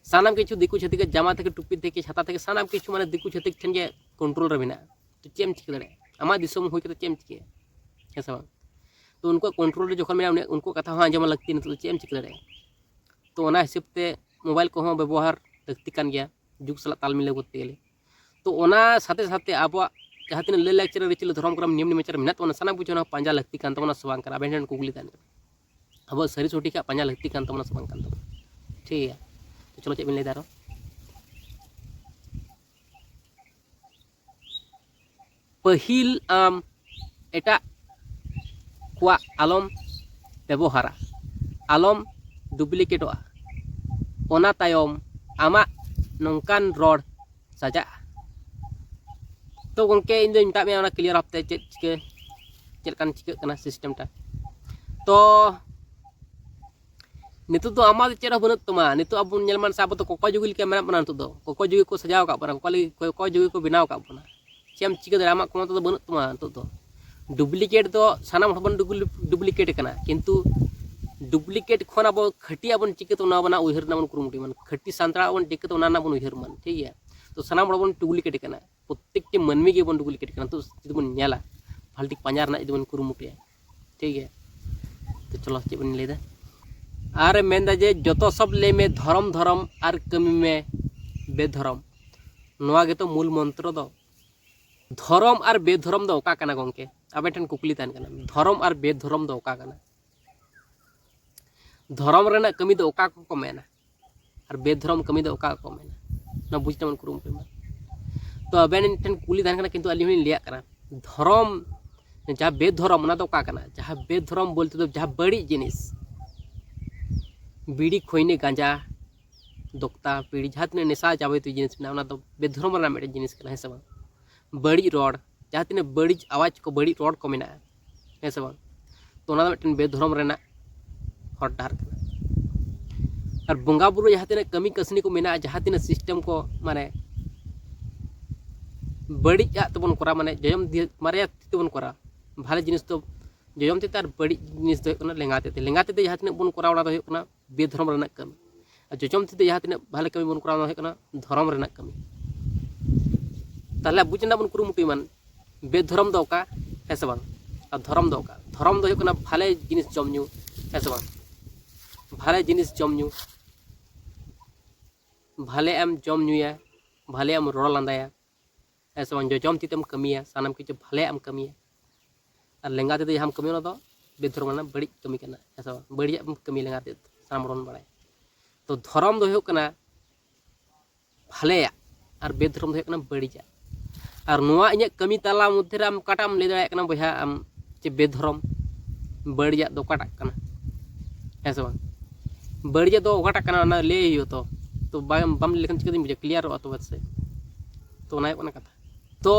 ᱥᱟᱱᱟᱢ ᱠᱤᱪᱷᱩ ᱫᱤᱠᱩ ᱪᱷᱟᱹᱛᱤᱠᱟᱜ ᱡᱟᱢᱟ ᱛᱷᱮᱠᱮ, ᱴᱩᱯᱤ ᱛᱷᱮᱠᱮ, ᱪᱷᱟᱛᱟ ᱛᱷᱮᱠᱮ, ᱥᱟᱱᱟᱢ ᱠᱤᱪᱷᱩ ᱢᱟᱱᱮ ᱫᱤᱠᱩ ᱪᱷᱟᱹᱛᱤᱠ ᱴᱷᱮᱱ ᱜᱮ ᱠᱚᱱᱴᱨᱳᱞ ᱨᱮ ᱢᱮᱱᱟᱜᱼᱟ᱾ ᱛᱚ ᱪᱮᱫ ᱮᱢ ᱪᱤᱠᱟᱹ ᱫᱟᱲᱮᱭᱟᱜᱼᱟ? ᱟᱢᱟᱜ ᱫᱤᱥᱚᱢ ᱦᱩᱭ ᱠᱟᱛᱮ ᱪᱮᱫ ᱮᱢ ᱪᱤᱠᱟᱹᱭᱟ? ᱦᱮᱸ ᱥᱮ ᱵᱟᱝ? ᱛᱚ ᱩᱱᱠᱩᱣᱟᱜ ᱠᱚᱱᱴᱨᱳᱞ ᱨᱮ ᱡᱚᱠᱷᱚᱱ ᱢᱮᱱᱟᱜᱼᱟ, ᱩᱱᱤᱭᱟᱜ, ᱩᱱᱠᱩᱣᱟᱜ ᱠᱟᱛᱷᱟ ᱦᱚᱸ ᱟᱸᱡᱚᱢ ᱞᱟᱹᱠᱛᱤ᱾ ᱱᱤᱛᱚᱜ ᱫᱚ ᱪᱮᱫ ᱮᱢ ᱪᱤᱠᱟᱹ ᱫᱟᱲᱮᱭᱟᱜᱼᱟ? ᱛᱚ ᱚᱱᱟ ᱦᱤᱥᱟᱹᱵ ᱛᱮ ᱢᱳᱵᱟᱭᱤᱞ ᱠᱚᱦᱚᱸ ᱵᱮᱵᱚᱦᱟᱨ ᱞᱟᱹᱠᱛᱤ ᱠᱟᱱ ᱜᱮᱭᱟ ᱡᱩᱜᱽ ᱥᱟᱞᱟᱜ ᱛᱟᱞ ᱢᱤᱞᱟᱹᱣ ᱠᱚᱨᱛᱮ ᱜᱮᱞᱮ᱾ ᱛᱚ ᱚᱱᱟ ᱥᱟᱛᱷᱮ ᱥᱟᱛᱷᱮ ᱟᱵᱚᱣᱟᱜ ᱡᱟᱦᱟᱸ ᱛᱤᱱᱟᱹᱜ ᱞᱟᱹᱭ ᱞᱟᱠᱪᱟᱨ, ᱟᱹᱨᱤᱪᱟᱹᱞᱤ, ᱫᱷᱚᱨᱚᱢ, ᱠᱚᱨᱚᱢ, ᱱᱤᱭᱚᱢ ᱱᱮᱢᱟᱪᱟᱨ ᱢᱮᱱᱟᱜ ᱛᱟᱵᱚᱱᱟ, ᱥᱟᱱᱟᱢ ᱠᱤᱪᱷᱩ ᱚᱱᱟ ᱯᱟᱸᱡᱟ ᱞᱟᱹᱠᱛᱤ ᱠᱟᱱ ᱛᱟᱵᱚᱱᱟ ᱥᱮ ᱵᱟᱝ ᱠᱟᱱᱟ? ᱟᱵᱮᱱ ᱴᱷᱮᱱ ᱠᱩᱠᱞᱤ ᱛᱟᱦᱮᱱ ᱠᱟᱱᱟ᱾ ᱟᱵᱚᱣᱟᱜ ᱥᱟᱹᱨᱤ ᱥᱚᱴᱷᱤᱠᱟᱜ ᱯᱟᱸᱡᱟ ᱞᱟᱹᱠᱛᱤ ᱠᱟᱱ ᱛᱟᱵᱚᱱᱟ ᱥᱮ ᱵᱟᱝ ᱠᱟᱱ ᱛᱟᱵᱚᱱᱟ? ᱴᱷᱤᱠ ᱜᱮᱭᱟ, ᱛᱚ ᱪᱚᱞᱚ ᱪᱮᱫ ᱵᱮᱱ ᱞᱟᱹᱭ ᱫᱟ ᱟᱨᱚ? ᱯᱟᱹᱦᱤᱞ ᱟᱢ ᱮᱴᱟᱜ ᱠᱚᱣᱟᱜ ᱟᱞᱚᱢ ᱵᱮᱵᱚᱦᱟᱨᱟ, ᱟᱞᱚᱢ ᱰᱩᱯᱞᱤᱠᱮᱴᱚᱜᱼᱟ᱾ ᱚᱱᱟ ᱛᱟᱭᱚᱢ ᱟᱢᱟᱜ ᱱᱚᱝᱠᱟᱱ ᱨᱚᱲ ᱥᱟᱡᱟᱜᱼᱟ᱾ ᱛᱚ ᱜᱚᱢᱠᱮ, ᱤᱧ ᱫᱚᱧ ᱢᱮᱛᱟᱫ ᱢᱮᱭᱟ ᱚᱱᱟ ᱠᱞᱤᱭᱟᱨ ᱵᱷᱟᱵᱛᱮ ᱪᱮᱫ ᱪᱤᱠᱟᱹ, ᱪᱮᱫ ᱞᱮᱠᱟᱱ ᱪᱤᱠᱟᱹᱜ ᱠᱟᱱᱟ ᱥᱤᱥᱴᱮᱢᱴᱟ᱾ ᱛᱚ ᱱᱤᱛᱚᱜ ᱫᱚ ᱟᱢᱟᱜ ᱫᱚ ᱪᱮᱫ ᱦᱚᱸ ᱵᱟᱹᱱᱩᱜ ᱛᱟᱢᱟ᱾ ᱱᱤᱛᱚᱜ ᱟᱵᱚ ᱧᱮᱞ ᱢᱟ ᱥᱮ, ᱟᱵᱚ ᱫᱚ ᱠᱚᱠᱚᱭ ᱡᱩᱜᱤ ᱞᱮᱠᱟ ᱢᱮᱱᱟᱜ ᱵᱚᱱᱟ᱾ ᱱᱤᱛᱚᱜ ᱫᱚ ᱠᱚᱠᱚᱭ ᱡᱩᱜᱤ ᱠᱚ ᱥᱟᱡᱟᱣ ᱟᱠᱟᱫ ᱵᱚᱱᱟ, ᱠᱚᱠᱚᱭ ᱞᱟᱹᱜᱤᱫ ᱠᱚᱠᱚᱭ ᱡᱩᱜᱤ ᱠᱚ ᱵᱮᱱᱟᱣ ᱟᱠᱟᱫ ᱵᱚᱱᱟ᱾ ᱪᱮᱫ ᱮᱢ ᱪᱤᱠᱟᱹ ᱫᱟᱲᱮᱭᱟᱜᱼᱟ? ᱟᱢᱟᱜ ᱠᱷᱚᱢᱚᱛᱟ ᱫᱚ ᱵᱟᱹᱱᱩᱜ ᱛᱟᱢᱟ ᱱᱤᱛᱚᱜ ᱫᱚ᱾ ᱰᱩᱯᱞᱤᱠᱮᱴ ᱫᱚ ᱥᱟᱱᱟᱢ ᱦᱚᱲ ᱵᱚᱱ ᱰᱩᱜᱩᱞ-, ᱰᱩᱯᱞᱤᱠᱮᱴ ᱠᱟᱱᱟ, ᱠᱤᱱᱛᱩ ᱰᱩᱯᱞᱤᱠᱮᱴ ᱠᱷᱚᱱ ᱟᱵᱚ ᱠᱷᱟᱹᱴᱤᱭᱟᱜ ᱵᱚᱱ ᱪᱤᱠᱟᱹᱛᱮ ᱚᱱᱟ ᱵᱚᱱ ᱩᱭᱦᱟᱹᱨ ᱨᱮᱱᱟᱜ ᱵᱚᱱ ᱠᱩᱨᱩᱢᱩᱴᱩᱭ ᱢᱟ, ᱠᱷᱟᱹᱴᱤ ᱥᱟᱱᱛᱟᱲᱟᱜ ᱵᱚᱱ ᱪᱤᱠᱟᱹᱛᱮ ᱚᱱᱟ ᱨᱮᱱᱟᱜ ᱵᱚᱱ ᱩᱭᱦᱟᱹᱨ ᱢᱟ, ᱴᱷᱤᱠ ᱜᱮᱭᱟ? ᱛᱚ ᱥᱟᱱᱟᱢ ᱦᱚᱲ ᱵᱚᱱ ᱰᱩᱯᱞᱤᱠᱮᱴ ᱠᱟᱱᱟ, ᱯᱨᱚᱛᱮᱠᱴᱤ ᱢᱟᱹᱱᱢᱤ ᱜᱮᱵᱚᱱ ᱰᱩᱯᱞᱤᱠᱮᱴ ᱠᱟᱱᱟ᱾ ᱛᱚ ᱡᱩᱫᱤ ᱵᱚᱱ ᱧᱮᱞᱟ, ᱵᱷᱟᱞᱴᱤᱠ ᱯᱟᱸᱡᱟ ᱨᱮᱱᱟᱜ ᱡᱩᱫᱤ ᱵᱚᱱ ᱠᱩᱨᱩᱢᱩᱴᱩᱭᱟ, ᱴᱷᱤᱠ ᱜᱮᱭᱟ? ᱛᱚ ᱪᱚᱞᱚ ᱪᱮᱫ ᱵᱚᱱ ᱞᱟᱹᱭᱫᱟ? ᱟᱨᱮ ᱢᱮᱱᱫᱟ ᱡᱮ ᱡᱚᱛᱚ ᱥᱚᱵ ᱞᱟᱹᱭ ᱢᱮ ᱫᱷᱚᱨᱚᱢ ᱫᱷᱚᱨᱚᱢ ᱟᱨ ᱠᱟᱹᱢᱤ ᱢᱮ ᱵᱮᱫᱷᱚᱨᱚᱢ, ᱱᱚᱣᱟ ᱜᱮᱛᱚ ᱢᱩᱞ ᱢᱚᱱᱛᱨᱚ ᱫᱚ᱾ ᱫᱷᱚᱨᱚᱢ ᱟᱨ ᱵᱮᱫᱷᱚᱨᱚᱢ ᱫᱚ ᱚᱠᱟ ᱠᱟᱱᱟ ᱜᱚᱢᱠᱮ? ᱟᱵᱮᱱ ᱴᱷᱮᱱ ᱠᱩᱠᱞᱤ ᱛᱟᱦᱮᱱ ᱠᱟᱱᱟ, ᱫᱷᱚᱨᱚᱢ ᱟᱨ ᱵᱮᱫᱷᱚᱨᱚᱢ ᱫᱚ ᱚᱠᱟ ᱠᱟᱱᱟ? ᱫᱷᱚᱨᱚᱢ ᱨᱮᱱᱟᱜ ᱠᱟᱹᱢᱤ ᱫᱚ ᱚᱠᱟ ᱠᱚᱠᱚ ᱢᱮᱱᱟ ᱟᱨ ᱵᱮᱫᱷᱚᱨᱚᱢ ᱠᱟᱹᱢᱤ ᱫᱚ ᱚᱠᱟ ᱠᱚᱠᱚ ᱢᱮᱱᱟ? ᱚᱱᱟ ᱵᱩᱡᱽ ᱨᱮᱱᱟᱜ ᱵᱚᱱ ᱠᱩᱨᱩᱢᱩᱴᱩᱭ ᱢᱟ᱾ ᱛᱚ ᱟᱵᱮᱱ ᱴᱷᱮᱱ ᱠᱩᱞᱤ ᱛᱟᱦᱮᱱ ᱠᱟᱱᱟ, ᱠᱤᱱᱛᱩ ᱟᱹᱞᱤᱧ ᱦᱚᱸᱞᱤᱧ ᱞᱟᱹᱭᱟᱜ ᱠᱟᱱᱟ, ᱫᱷᱚᱨᱚᱢ, ᱡᱟᱦᱟᱸ ᱵᱮᱫᱷᱚᱨᱚᱢ, ᱚᱱᱟ ᱫᱚ ᱚᱠᱟ ᱠᱟᱱᱟ? ᱡᱟᱦᱟᱸ ᱵᱮᱫᱷᱚᱨᱚᱢ ᱵᱚᱞᱛᱮ ᱫᱚ ᱡᱟᱦᱟᱸ ᱵᱟᱹᱲᱤᱡ ᱡᱤᱱᱤᱥ, ᱵᱤᱲᱤ, ᱠᱷᱚᱭᱱᱤ, ᱜᱟᱸᱡᱟ, ᱫᱚᱠᱛᱟ, ᱵᱤᱲᱤ, ᱡᱟᱦᱟᱸ ᱛᱤᱱᱟᱹᱜ ᱱᱮᱥᱟ ᱡᱟᱵᱚᱛᱤᱭᱚ ᱡᱤᱱᱤᱥ ᱢᱮᱱᱟᱜᱼᱟ, ᱚᱱᱟ ᱫᱚ ᱵᱮᱫᱷᱚᱨᱚᱢ ᱨᱮᱱᱟᱜ ᱢᱤᱫᱴᱮᱱ ᱡᱤᱱᱤᱥ ᱠᱟᱱᱟ, ᱦᱮᱸ ᱥᱮ ᱵᱟᱝ? ᱵᱟᱹᱲᱤᱡ ᱨᱚᱲ, ᱡᱟᱦᱟᱸ ᱛᱤᱱᱟᱹᱜ ᱵᱟᱹᱲᱤᱡ ᱟᱣᱟᱡᱽ ᱠᱚ, ᱵᱟᱹᱲᱤᱡ ᱨᱚᱲ ᱠᱚ ᱢᱮᱱᱟᱜᱼᱟ, ᱦᱮᱸ ᱥᱮ ᱵᱟᱝ? ᱛᱚ ᱚᱱᱟ ᱫᱚ ᱢᱤᱫᱴᱮᱱ ᱵᱮᱫᱷᱚᱨᱚᱢ ᱨᱮᱱᱟᱜ ᱦᱚᱨ ᱰᱟᱦᱟᱨ ᱠᱟᱱᱟ᱾ ᱟᱨ ᱵᱚᱸᱜᱟ ᱵᱩᱨᱩ ᱡᱟᱦᱟᱸ ᱛᱤᱱᱟᱹᱜ ᱠᱟᱹᱢᱤ ᱠᱟᱹᱥᱱᱤ ᱠᱚ ᱢᱮᱱᱟᱜᱼᱟ, ᱡᱟᱦᱟᱸ ᱛᱤᱱᱟᱹᱜ ᱥᱤᱥᱴᱮᱢ ᱠᱚ, ᱢᱟᱱᱮ ᱵᱟᱹᱲᱤᱡ ᱟᱜ ᱛᱮᱵᱚᱱ ᱠᱚᱨᱟᱣᱟ, ᱢᱟᱱᱮ ᱡᱚᱡᱚᱢ ᱫᱤᱭᱮ ᱵᱟᱨᱭᱟ ᱛᱤ ᱛᱮᱵᱚᱱ ᱠᱚᱨᱟᱣᱟ, ᱵᱷᱟᱞᱮ ᱡᱤᱱᱤᱥ ᱫᱚ ᱡᱚᱡᱚᱢ ᱛᱤ ᱛᱮ ᱟᱨ ᱵᱟᱹᱲᱤᱡ ᱡᱤᱱᱤᱥ ᱫᱚ ᱦᱩᱭᱩᱜ ᱠᱟᱱᱟ ᱞᱮᱸᱜᱟ ᱛᱤ ᱛᱮ᱾ ᱞᱮᱸᱜᱟ ᱛᱤ ᱛᱮ ᱡᱟᱦᱟᱸ ᱛᱤᱱᱟᱹᱜ ᱵᱚᱱ ᱠᱚᱨᱟᱣᱟ, ᱚᱱᱟ ᱫᱚ ᱦᱩᱭᱩᱜ ᱠᱟᱱᱟ ᱵᱮᱫᱷᱚᱨᱚᱢ ᱨᱮᱱᱟᱜ ᱠᱟᱹᱢᱤ᱾ ᱟᱨ ᱡᱚᱡᱚᱢ ᱛᱤ ᱛᱮ ᱡᱟᱦᱟᱸ ᱛᱤᱱᱟᱹᱜ ᱵᱷᱟᱞᱮ ᱠᱟᱹᱢᱤ ᱵᱚᱱ ᱠᱚᱨᱟᱣᱟ, ᱚᱱᱟ ᱫᱚ ᱦᱩᱭᱩᱜ ᱠᱟᱱᱟ ᱫᱷᱚᱨᱚᱢ ᱨᱮᱱᱟᱜ ᱠᱟᱹᱢᱤ᱾ ᱛᱟᱦᱚᱞᱮ ᱵᱩᱡᱽ ᱨᱮᱱᱟᱜ ᱵᱚᱱ ᱠᱩᱨᱩᱢᱩᱴᱩᱭ ᱢᱟ, ᱵᱮᱫᱷᱚᱨᱚᱢ ᱫᱚ ᱚᱠᱟ, ᱦᱮᱸ ᱥᱮ ᱵᱟᱝ? ᱟᱨ ᱫᱷᱚᱨᱚᱢ ᱫᱚ ᱚᱠᱟ? ᱫᱷᱚᱨᱚᱢ ᱫᱚ ᱦᱩᱭᱩᱜ ᱠᱟᱱᱟ ᱵᱷᱟᱞᱮ ᱡᱤᱱᱤᱥ ᱡᱚᱢ ᱧᱩ, ᱦᱮᱸ ᱥᱮ ᱵᱟᱝ? ᱵᱷᱟᱞᱮ ᱡᱤᱱᱤᱥ ᱡᱚᱢ ᱧᱩ, ᱵᱷᱟᱞᱮ ᱮᱢ ᱡᱚᱢ ᱧᱩᱭᱟ, ᱵᱷᱟᱞᱮ ᱮᱢ ᱨᱚᱲ ᱞᱟᱸᱫᱟᱭᱟ, ᱦᱮᱸ ᱥᱮ ᱵᱟᱝ? ᱡᱚᱡᱚᱢ ᱛᱤ ᱛᱮᱢ ᱠᱟᱹᱢᱤᱭᱟ, ᱥᱟᱱᱟᱢ ᱠᱤᱪᱷᱩ ᱵᱷᱟᱞᱮᱭᱟᱜ ᱮᱢ ᱠᱟᱹᱢᱤᱭᱟ᱾ ᱟᱨ ᱞᱮᱸᱜᱟ ᱛᱤ ᱛᱮ ᱡᱟᱦᱟᱸᱢ ᱠᱟᱹᱢᱤᱭᱟ, ᱚᱱᱟ ᱫᱚ ᱵᱮᱫᱷᱚᱨᱢ ᱨᱮᱱᱟᱜ ᱵᱟᱹᱲᱤᱡ ᱠᱟᱹᱢᱤ ᱠᱟᱱᱟ, ᱦᱮᱸ ᱥᱮ ᱵᱟᱝ? ᱵᱟᱹᱲᱤᱡᱟᱜ ᱮᱢ ᱠᱟᱹᱢᱤᱭᱟ ᱞᱮᱸᱜᱟ ᱛᱤ ᱛᱮ, ᱥᱟᱱᱟᱢ ᱦᱚᱲ ᱵᱚᱱ ᱵᱟᱲᱟᱭᱟ᱾ ᱛᱚ ᱫᱷᱚᱨᱚᱢ ᱫᱚ ᱦᱩᱭᱩᱜ ᱠᱟᱱᱟ ᱵᱷᱟᱞᱮᱭᱟᱜ, ᱟᱨ ᱵᱮᱫᱷᱚᱨᱚᱢ ᱫᱚ ᱦᱩᱭᱩᱜ ᱠᱟᱱᱟ ᱵᱟᱹᱲᱤᱡᱟᱜ᱾ ᱟᱨ ᱱᱚᱣᱟ ᱤᱧᱟᱹᱜ ᱠᱟᱹᱢᱤ ᱛᱟᱞᱟ ᱢᱚᱫᱽᱫᱷᱮ ᱨᱮ ᱟᱢ ᱚᱠᱟᱴᱟᱜ ᱮᱢ ᱞᱟᱹᱭ ᱫᱟᱲᱮᱭᱟᱜ ᱠᱟᱱᱟ ᱵᱚᱭᱦᱟ, ᱟᱢ ᱡᱮ ᱵᱮᱫᱷᱚᱨᱚᱢ, ᱵᱟᱹᱲᱤᱡᱟᱜ ᱫᱚ ᱚᱠᱟᱴᱟᱜ ᱠᱟᱱᱟ, ᱦᱮᱸ ᱥᱮ ᱵᱟᱝ? ᱵᱟᱹᱲᱤᱡᱟᱜ ᱫᱚ ᱚᱠᱟᱴᱟᱜ ᱠᱟᱱᱟ, ᱚᱱᱟ ᱞᱟᱹᱭ ᱦᱩᱭᱩᱜᱼᱟ᱾ ᱛᱚ, ᱛᱚ ᱵᱟᱢ, ᱵᱟᱢ ᱞᱟᱹᱭ ᱞᱮᱠᱷᱟᱱ ᱪᱤᱠᱟᱹᱛᱤᱧ ᱵᱩᱡᱷᱟᱹᱣᱟ? ᱠᱞᱤᱭᱟᱨᱚᱜᱼᱟ ᱛᱚᱵᱮ ᱥᱮ᱾ ᱛᱚ ᱚᱱᱟ ᱦᱩᱭᱩᱜ ᱠᱟᱱᱟ ᱠᱟᱛᱷᱟ᱾ ᱛᱚ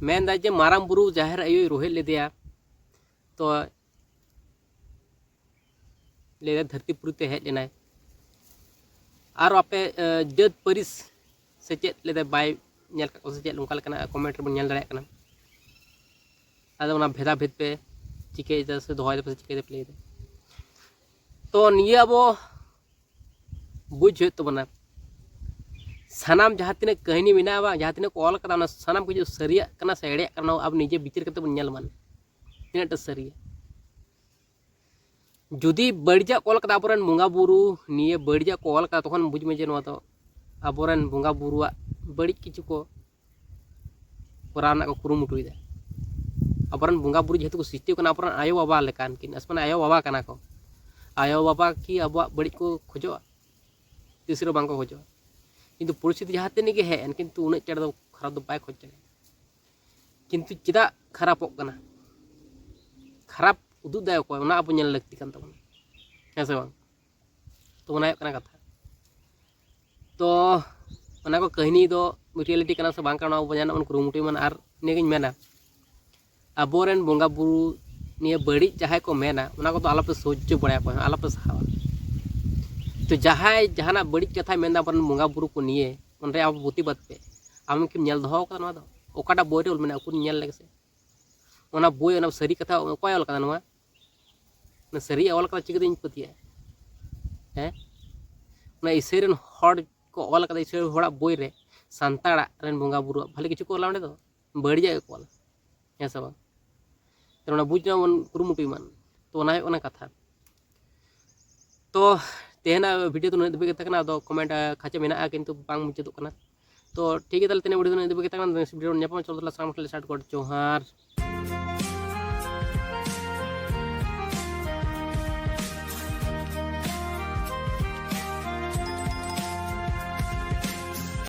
ᱢᱮᱱᱫᱟᱭ ᱡᱮ ᱢᱟᱨᱟᱝ ᱵᱩᱨᱩ ᱡᱟᱦᱮᱨ ᱟᱭᱳᱭ ᱨᱳᱦᱮᱫ ᱞᱮᱫᱮᱭᱟ, ᱛᱚ ᱞᱟᱹᱭᱫᱟᱭ ᱫᱷᱟᱹᱨᱛᱤ ᱯᱩᱨᱤ ᱛᱮ ᱦᱮᱡ ᱞᱮᱱᱟᱭ᱾ ᱟᱨ ᱟᱯᱮ ᱮ, ᱡᱟᱹᱛ ᱯᱟᱹᱨᱤᱥ ᱥᱮ ᱪᱮᱫ ᱞᱟᱹᱭᱫᱟᱭ, ᱵᱟᱭ ᱧᱮᱞ ᱠᱟᱜ ᱠᱚᱣᱟ ᱥᱮ ᱪᱮᱫ, ᱚᱱᱠᱟ ᱞᱮᱠᱟᱱᱟᱜ ᱠᱚᱢᱮᱱᱴ ᱨᱮᱵᱚᱱ ᱧᱮᱞ ᱫᱟᱲᱮᱭᱟᱜ ᱠᱟᱱᱟ᱾ ᱟᱫᱚ ᱚᱱᱟ ᱵᱷᱮᱫᱟ ᱵᱷᱮᱫ ᱯᱮ ᱪᱤᱠᱟᱹᱭᱮᱫᱟ ᱥᱮ ᱫᱚᱦᱚᱭ ᱫᱟᱯᱮ ᱥᱮ ᱪᱤᱠᱟᱹᱭ ᱫᱟᱯᱮ ᱞᱟᱹᱭᱫᱟ᱾ ᱛᱚ ᱱᱤᱭᱟᱹ ᱟᱵᱚ ᱵᱩᱡᱽ ᱦᱩᱭᱩᱜ ᱛᱟᱵᱚᱱᱟ, ᱥᱟᱱᱟᱢ ᱡᱟᱦᱟᱸ ᱛᱤᱱᱟᱹᱜ ᱠᱟᱹᱦᱱᱤ ᱢᱮᱱᱟᱜᱼᱟ, ᱵᱟᱝ, ᱡᱟᱦᱟᱸ ᱛᱤᱱᱟᱹᱜ ᱠᱚ ᱚᱞ ᱠᱟᱫᱟ, ᱚᱱᱟ ᱥᱟᱱᱟᱢ ᱠᱤᱪᱷᱩ ᱥᱟᱹᱨᱤᱭᱟᱜ ᱠᱟᱱᱟ ᱥᱮ ᱮᱲᱮᱭᱟᱜ ᱠᱟᱱᱟ, ᱚᱱᱟ ᱟᱵᱚ ᱱᱤᱡᱮ ᱵᱤᱪᱟᱹᱨ ᱠᱟᱛᱮ ᱵᱚᱱ ᱧᱮᱞ ᱢᱟ ᱛᱤᱱᱟᱹᱜ ᱴᱟ ᱥᱟᱹᱨᱤᱭᱟ᱾ ᱡᱩᱫᱤ ᱵᱟᱹᱲᱤᱡᱟᱜ ᱠᱚ ᱚᱞ ᱠᱟᱫᱟ ᱟᱵᱚᱨᱮᱱ ᱵᱚᱸᱜᱟ ᱵᱩᱨᱩ ᱱᱤᱭᱟᱹ ᱵᱟᱹᱲᱤᱡᱟᱜ ᱠᱚ ᱚᱞ ᱠᱟᱫᱟ, ᱛᱚᱠᱷᱚᱱ ᱵᱩᱡᱽ ᱢᱮ ᱡᱮ ᱱᱚᱣᱟ ᱫᱚ ᱟᱵᱚᱨᱮᱱ ᱵᱚᱸᱜᱟ ᱵᱩᱨᱩᱣᱟᱜ ᱵᱟᱹᱲᱤᱡ ᱠᱤᱪᱷᱩ ᱠᱚ ᱠᱚᱨᱟᱣ ᱨᱮᱱᱟᱜ ᱠᱚ ᱠᱩᱨᱩᱢᱩᱴᱩᱭᱮᱫᱟ᱾ ᱟᱵᱚᱨᱮᱱ ᱵᱚᱸᱜᱟ ᱵᱩᱨᱩ ᱡᱮᱦᱮᱛᱩ ᱠᱚ ᱥᱨᱤᱥᱴᱤ ᱠᱟᱱᱟ, ᱟᱵᱚᱨᱮᱱ ᱟᱭᱳ ᱵᱟᱵᱟ ᱞᱮᱠᱟᱱ ᱠᱤᱱ, ᱟᱥᱚᱞ ᱢᱟᱱᱮ ᱟᱭᱳ ᱵᱟᱵᱟ ᱠᱟᱱᱟ ᱠᱚ᱾ ᱟᱭᱳ ᱵᱟᱵᱟ ᱠᱤ ᱟᱵᱚᱣᱟᱜ ᱵᱟᱹᱲᱤᱡ ᱠᱚ ᱠᱷᱚᱡᱚᱜᱼᱟ? ᱛᱤᱥ ᱨᱮ ᱵᱟᱝ ᱠᱚ ᱠᱷᱚᱡᱚᱜᱼᱟ᱾ ᱠᱤᱱᱛᱩ ᱯᱚᱨᱤᱥᱛᱷᱤᱛᱤ ᱡᱟᱦᱟᱸ ᱛᱤᱱᱟᱹᱜ ᱜᱮ ᱦᱮᱡ ᱮᱱ, ᱠᱤᱱᱛᱩ ᱩᱱᱟᱹᱜ ᱪᱟᱬ ᱫᱚ ᱠᱷᱟᱨᱟᱯ ᱫᱚ ᱵᱟᱭ ᱠᱷᱚᱡᱽ ᱫᱟᱲᱮᱭᱟᱜᱼᱟ᱾ ᱠᱤᱱᱛᱩ ᱪᱮᱫᱟᱜ ᱠᱷᱟᱨᱟᱯᱚᱜ ᱠᱟᱱᱟ, ᱠᱷᱟᱨᱟᱯ ᱩᱫᱩᱜ ᱫᱟᱭ ᱚᱠᱚᱭ, ᱚᱱᱟ ᱟᱵᱚ ᱧᱮᱞ ᱞᱟᱹᱠᱛᱤ ᱠᱟᱱ ᱛᱟᱵᱚᱱᱟ, ᱦᱮᱸ ᱥᱮ ᱵᱟᱝ? ᱛᱚ ᱚᱱᱟ ᱦᱩᱭᱩᱜ ᱠᱟᱱᱟ ᱠᱟᱛᱷᱟ᱾ ᱛᱚ ᱚᱱᱟ ᱠᱚ ᱠᱟᱹᱦᱱᱤ ᱫᱚ ᱨᱤᱭᱮᱞᱤᱴᱤ ᱠᱟᱱᱟ ᱥᱮ ᱵᱟᱝ ᱠᱟᱱᱟ, ᱚᱱᱟ ᱵᱚᱱ ᱧᱮᱞ ᱨᱮᱱᱟᱜ ᱵᱚᱱ ᱠᱩᱨᱩᱢᱩᱴᱩᱭ ᱢᱟ᱾ ᱟᱨ ᱱᱤᱭᱟᱹᱜᱤᱧ ᱢᱮᱱᱟ, ᱟᱵᱚᱨᱮᱱ ᱵᱚᱸᱜᱟ ᱵᱩᱨᱩ ᱱᱤᱭᱟᱹ ᱵᱟᱹᱲᱤᱡ ᱡᱟᱦᱟᱸᱭ ᱠᱚ ᱢᱮᱱᱟ, ᱚᱱᱟ ᱠᱚᱫᱚ ᱟᱞᱚᱯᱮ ᱥᱚᱦᱡᱡᱚ ᱵᱟᱲᱟᱭᱟ, ᱚᱠᱚᱭ ᱦᱚᱸ ᱟᱞᱚᱯᱮ ᱥᱟᱦᱟᱣᱟ᱾ ᱛᱚ ᱡᱟᱦᱟᱸᱭ ᱡᱟᱦᱟᱱᱟᱜ ᱵᱟᱹᱲᱤᱡ ᱠᱟᱛᱷᱟᱭ ᱢᱮᱱᱫᱟ ᱟᱵᱚᱨᱮᱱ ᱵᱚᱸᱜᱟ ᱵᱩᱨᱩ ᱠᱚ ᱱᱤᱭᱮ, ᱚᱸᱰᱮ ᱟᱵᱚ ᱯᱨᱚᱛᱤᱵᱟᱫ ᱯᱮ᱾ ᱟᱢ ᱠᱤᱢ ᱧᱮᱞ ᱫᱚᱦᱚ ᱟᱠᱟᱫᱟ ᱱᱚᱣᱟ ᱫᱚ? ᱚᱠᱟᱴᱟᱜ ᱵᱳᱭ ᱨᱮ ᱚᱞ ᱢᱮᱱᱟᱜᱼᱟ, ᱩᱠᱩᱨ ᱧᱮᱞ ᱞᱮᱜᱮ ᱥᱮ᱾ ᱚᱱᱟ ᱵᱳᱭ, ᱚᱱᱟ ᱥᱟᱹᱨᱤ ᱠᱟᱛᱷᱟ ᱚᱠᱚᱭ ᱚᱞ ᱠᱟᱫᱟ ᱱᱚᱣᱟ? ᱚᱱᱟ ᱥᱟᱹᱨᱤᱭᱟᱜ ᱚᱞ ᱠᱟᱫᱟ, ᱪᱤᱠᱟᱹᱛᱤᱧ ᱯᱟᱹᱛᱭᱟᱹᱜᱼᱟ? ᱦᱮᱸ, ᱚᱱᱟ ᱤᱥᱟᱹᱭ ᱨᱮᱱ ᱦᱚᱲ ᱠᱚ ᱚᱞ ᱠᱟᱫᱟ, ᱤᱥᱟᱹᱭ ᱦᱚᱲᱟᱜ ᱵᱳᱭ ᱨᱮ ᱥᱟᱱᱛᱟᱲᱟᱜ ᱨᱮᱱ ᱵᱚᱸᱜᱟ ᱵᱩᱨᱩᱣᱟᱜ ᱵᱷᱟᱞᱮ ᱠᱤᱪᱷᱩ ᱠᱚ ᱚᱞᱟ ᱚᱸᱰᱮ ᱫᱚ? ᱵᱟᱹᱲᱤᱡᱟᱜ ᱜᱮᱠᱚ ᱚᱞᱟ, ᱦᱮᱸ ᱥᱮ ᱵᱟᱝ? ᱛᱟᱦᱞᱮ ᱚᱱᱟ ᱵᱩᱡᱽ ᱨᱮᱱᱟᱜ ᱵᱚᱱ ᱠᱩᱨᱩᱢᱩᱴᱩᱭ ᱢᱟ᱾ ᱛᱚ ᱚᱱᱟ ᱦᱩᱭᱩᱜ ᱠᱟᱱᱟ ᱠᱟᱛᱷᱟ᱾ ᱛᱚ ᱛᱮᱦᱮᱧᱟᱜ ᱵᱷᱤᱰᱤᱭᱳ ᱫᱚ ᱱᱤᱱᱟᱹᱜ ᱫᱷᱟᱹᱵᱤᱡ ᱜᱮ ᱛᱟᱦᱮᱸ ᱠᱟᱱᱟ᱾ ᱟᱫᱚ ᱠᱚᱢᱮᱱᱴ ᱠᱷᱟᱪᱟ ᱢᱮᱱᱟᱜᱼᱟ, ᱠᱤᱱᱛᱩ ᱵᱟᱝ ᱢᱩᱪᱟᱹᱫᱚᱜ ᱠᱟᱱᱟ᱾ ᱛᱚ ᱴᱷᱤᱠ ᱜᱮᱭᱟ, ᱛᱟᱦᱞᱮ ᱛᱮᱦᱮᱧᱟᱜ ᱵᱷᱤᱰᱤᱭᱳ ᱫᱚ ᱱᱤᱱᱟᱹᱜ ᱫᱷᱟᱹᱵᱤᱡ ᱜᱮ ᱛᱟᱦᱮᱸ ᱠᱟᱱᱟ᱾ ᱱᱮᱠᱥᱴ ᱵᱷᱤᱰᱤᱭᱳ ᱨᱮ ᱧᱟᱯᱟᱢᱟ᱾ ᱪᱚᱞᱚ ᱛᱟᱦᱞᱮ ᱥᱟᱱᱟᱢ ᱠᱚ ᱴᱷᱮᱱ ᱞᱮ ᱥᱟᱴ ᱜᱚᱰ ᱡᱚᱦᱟᱨ᱾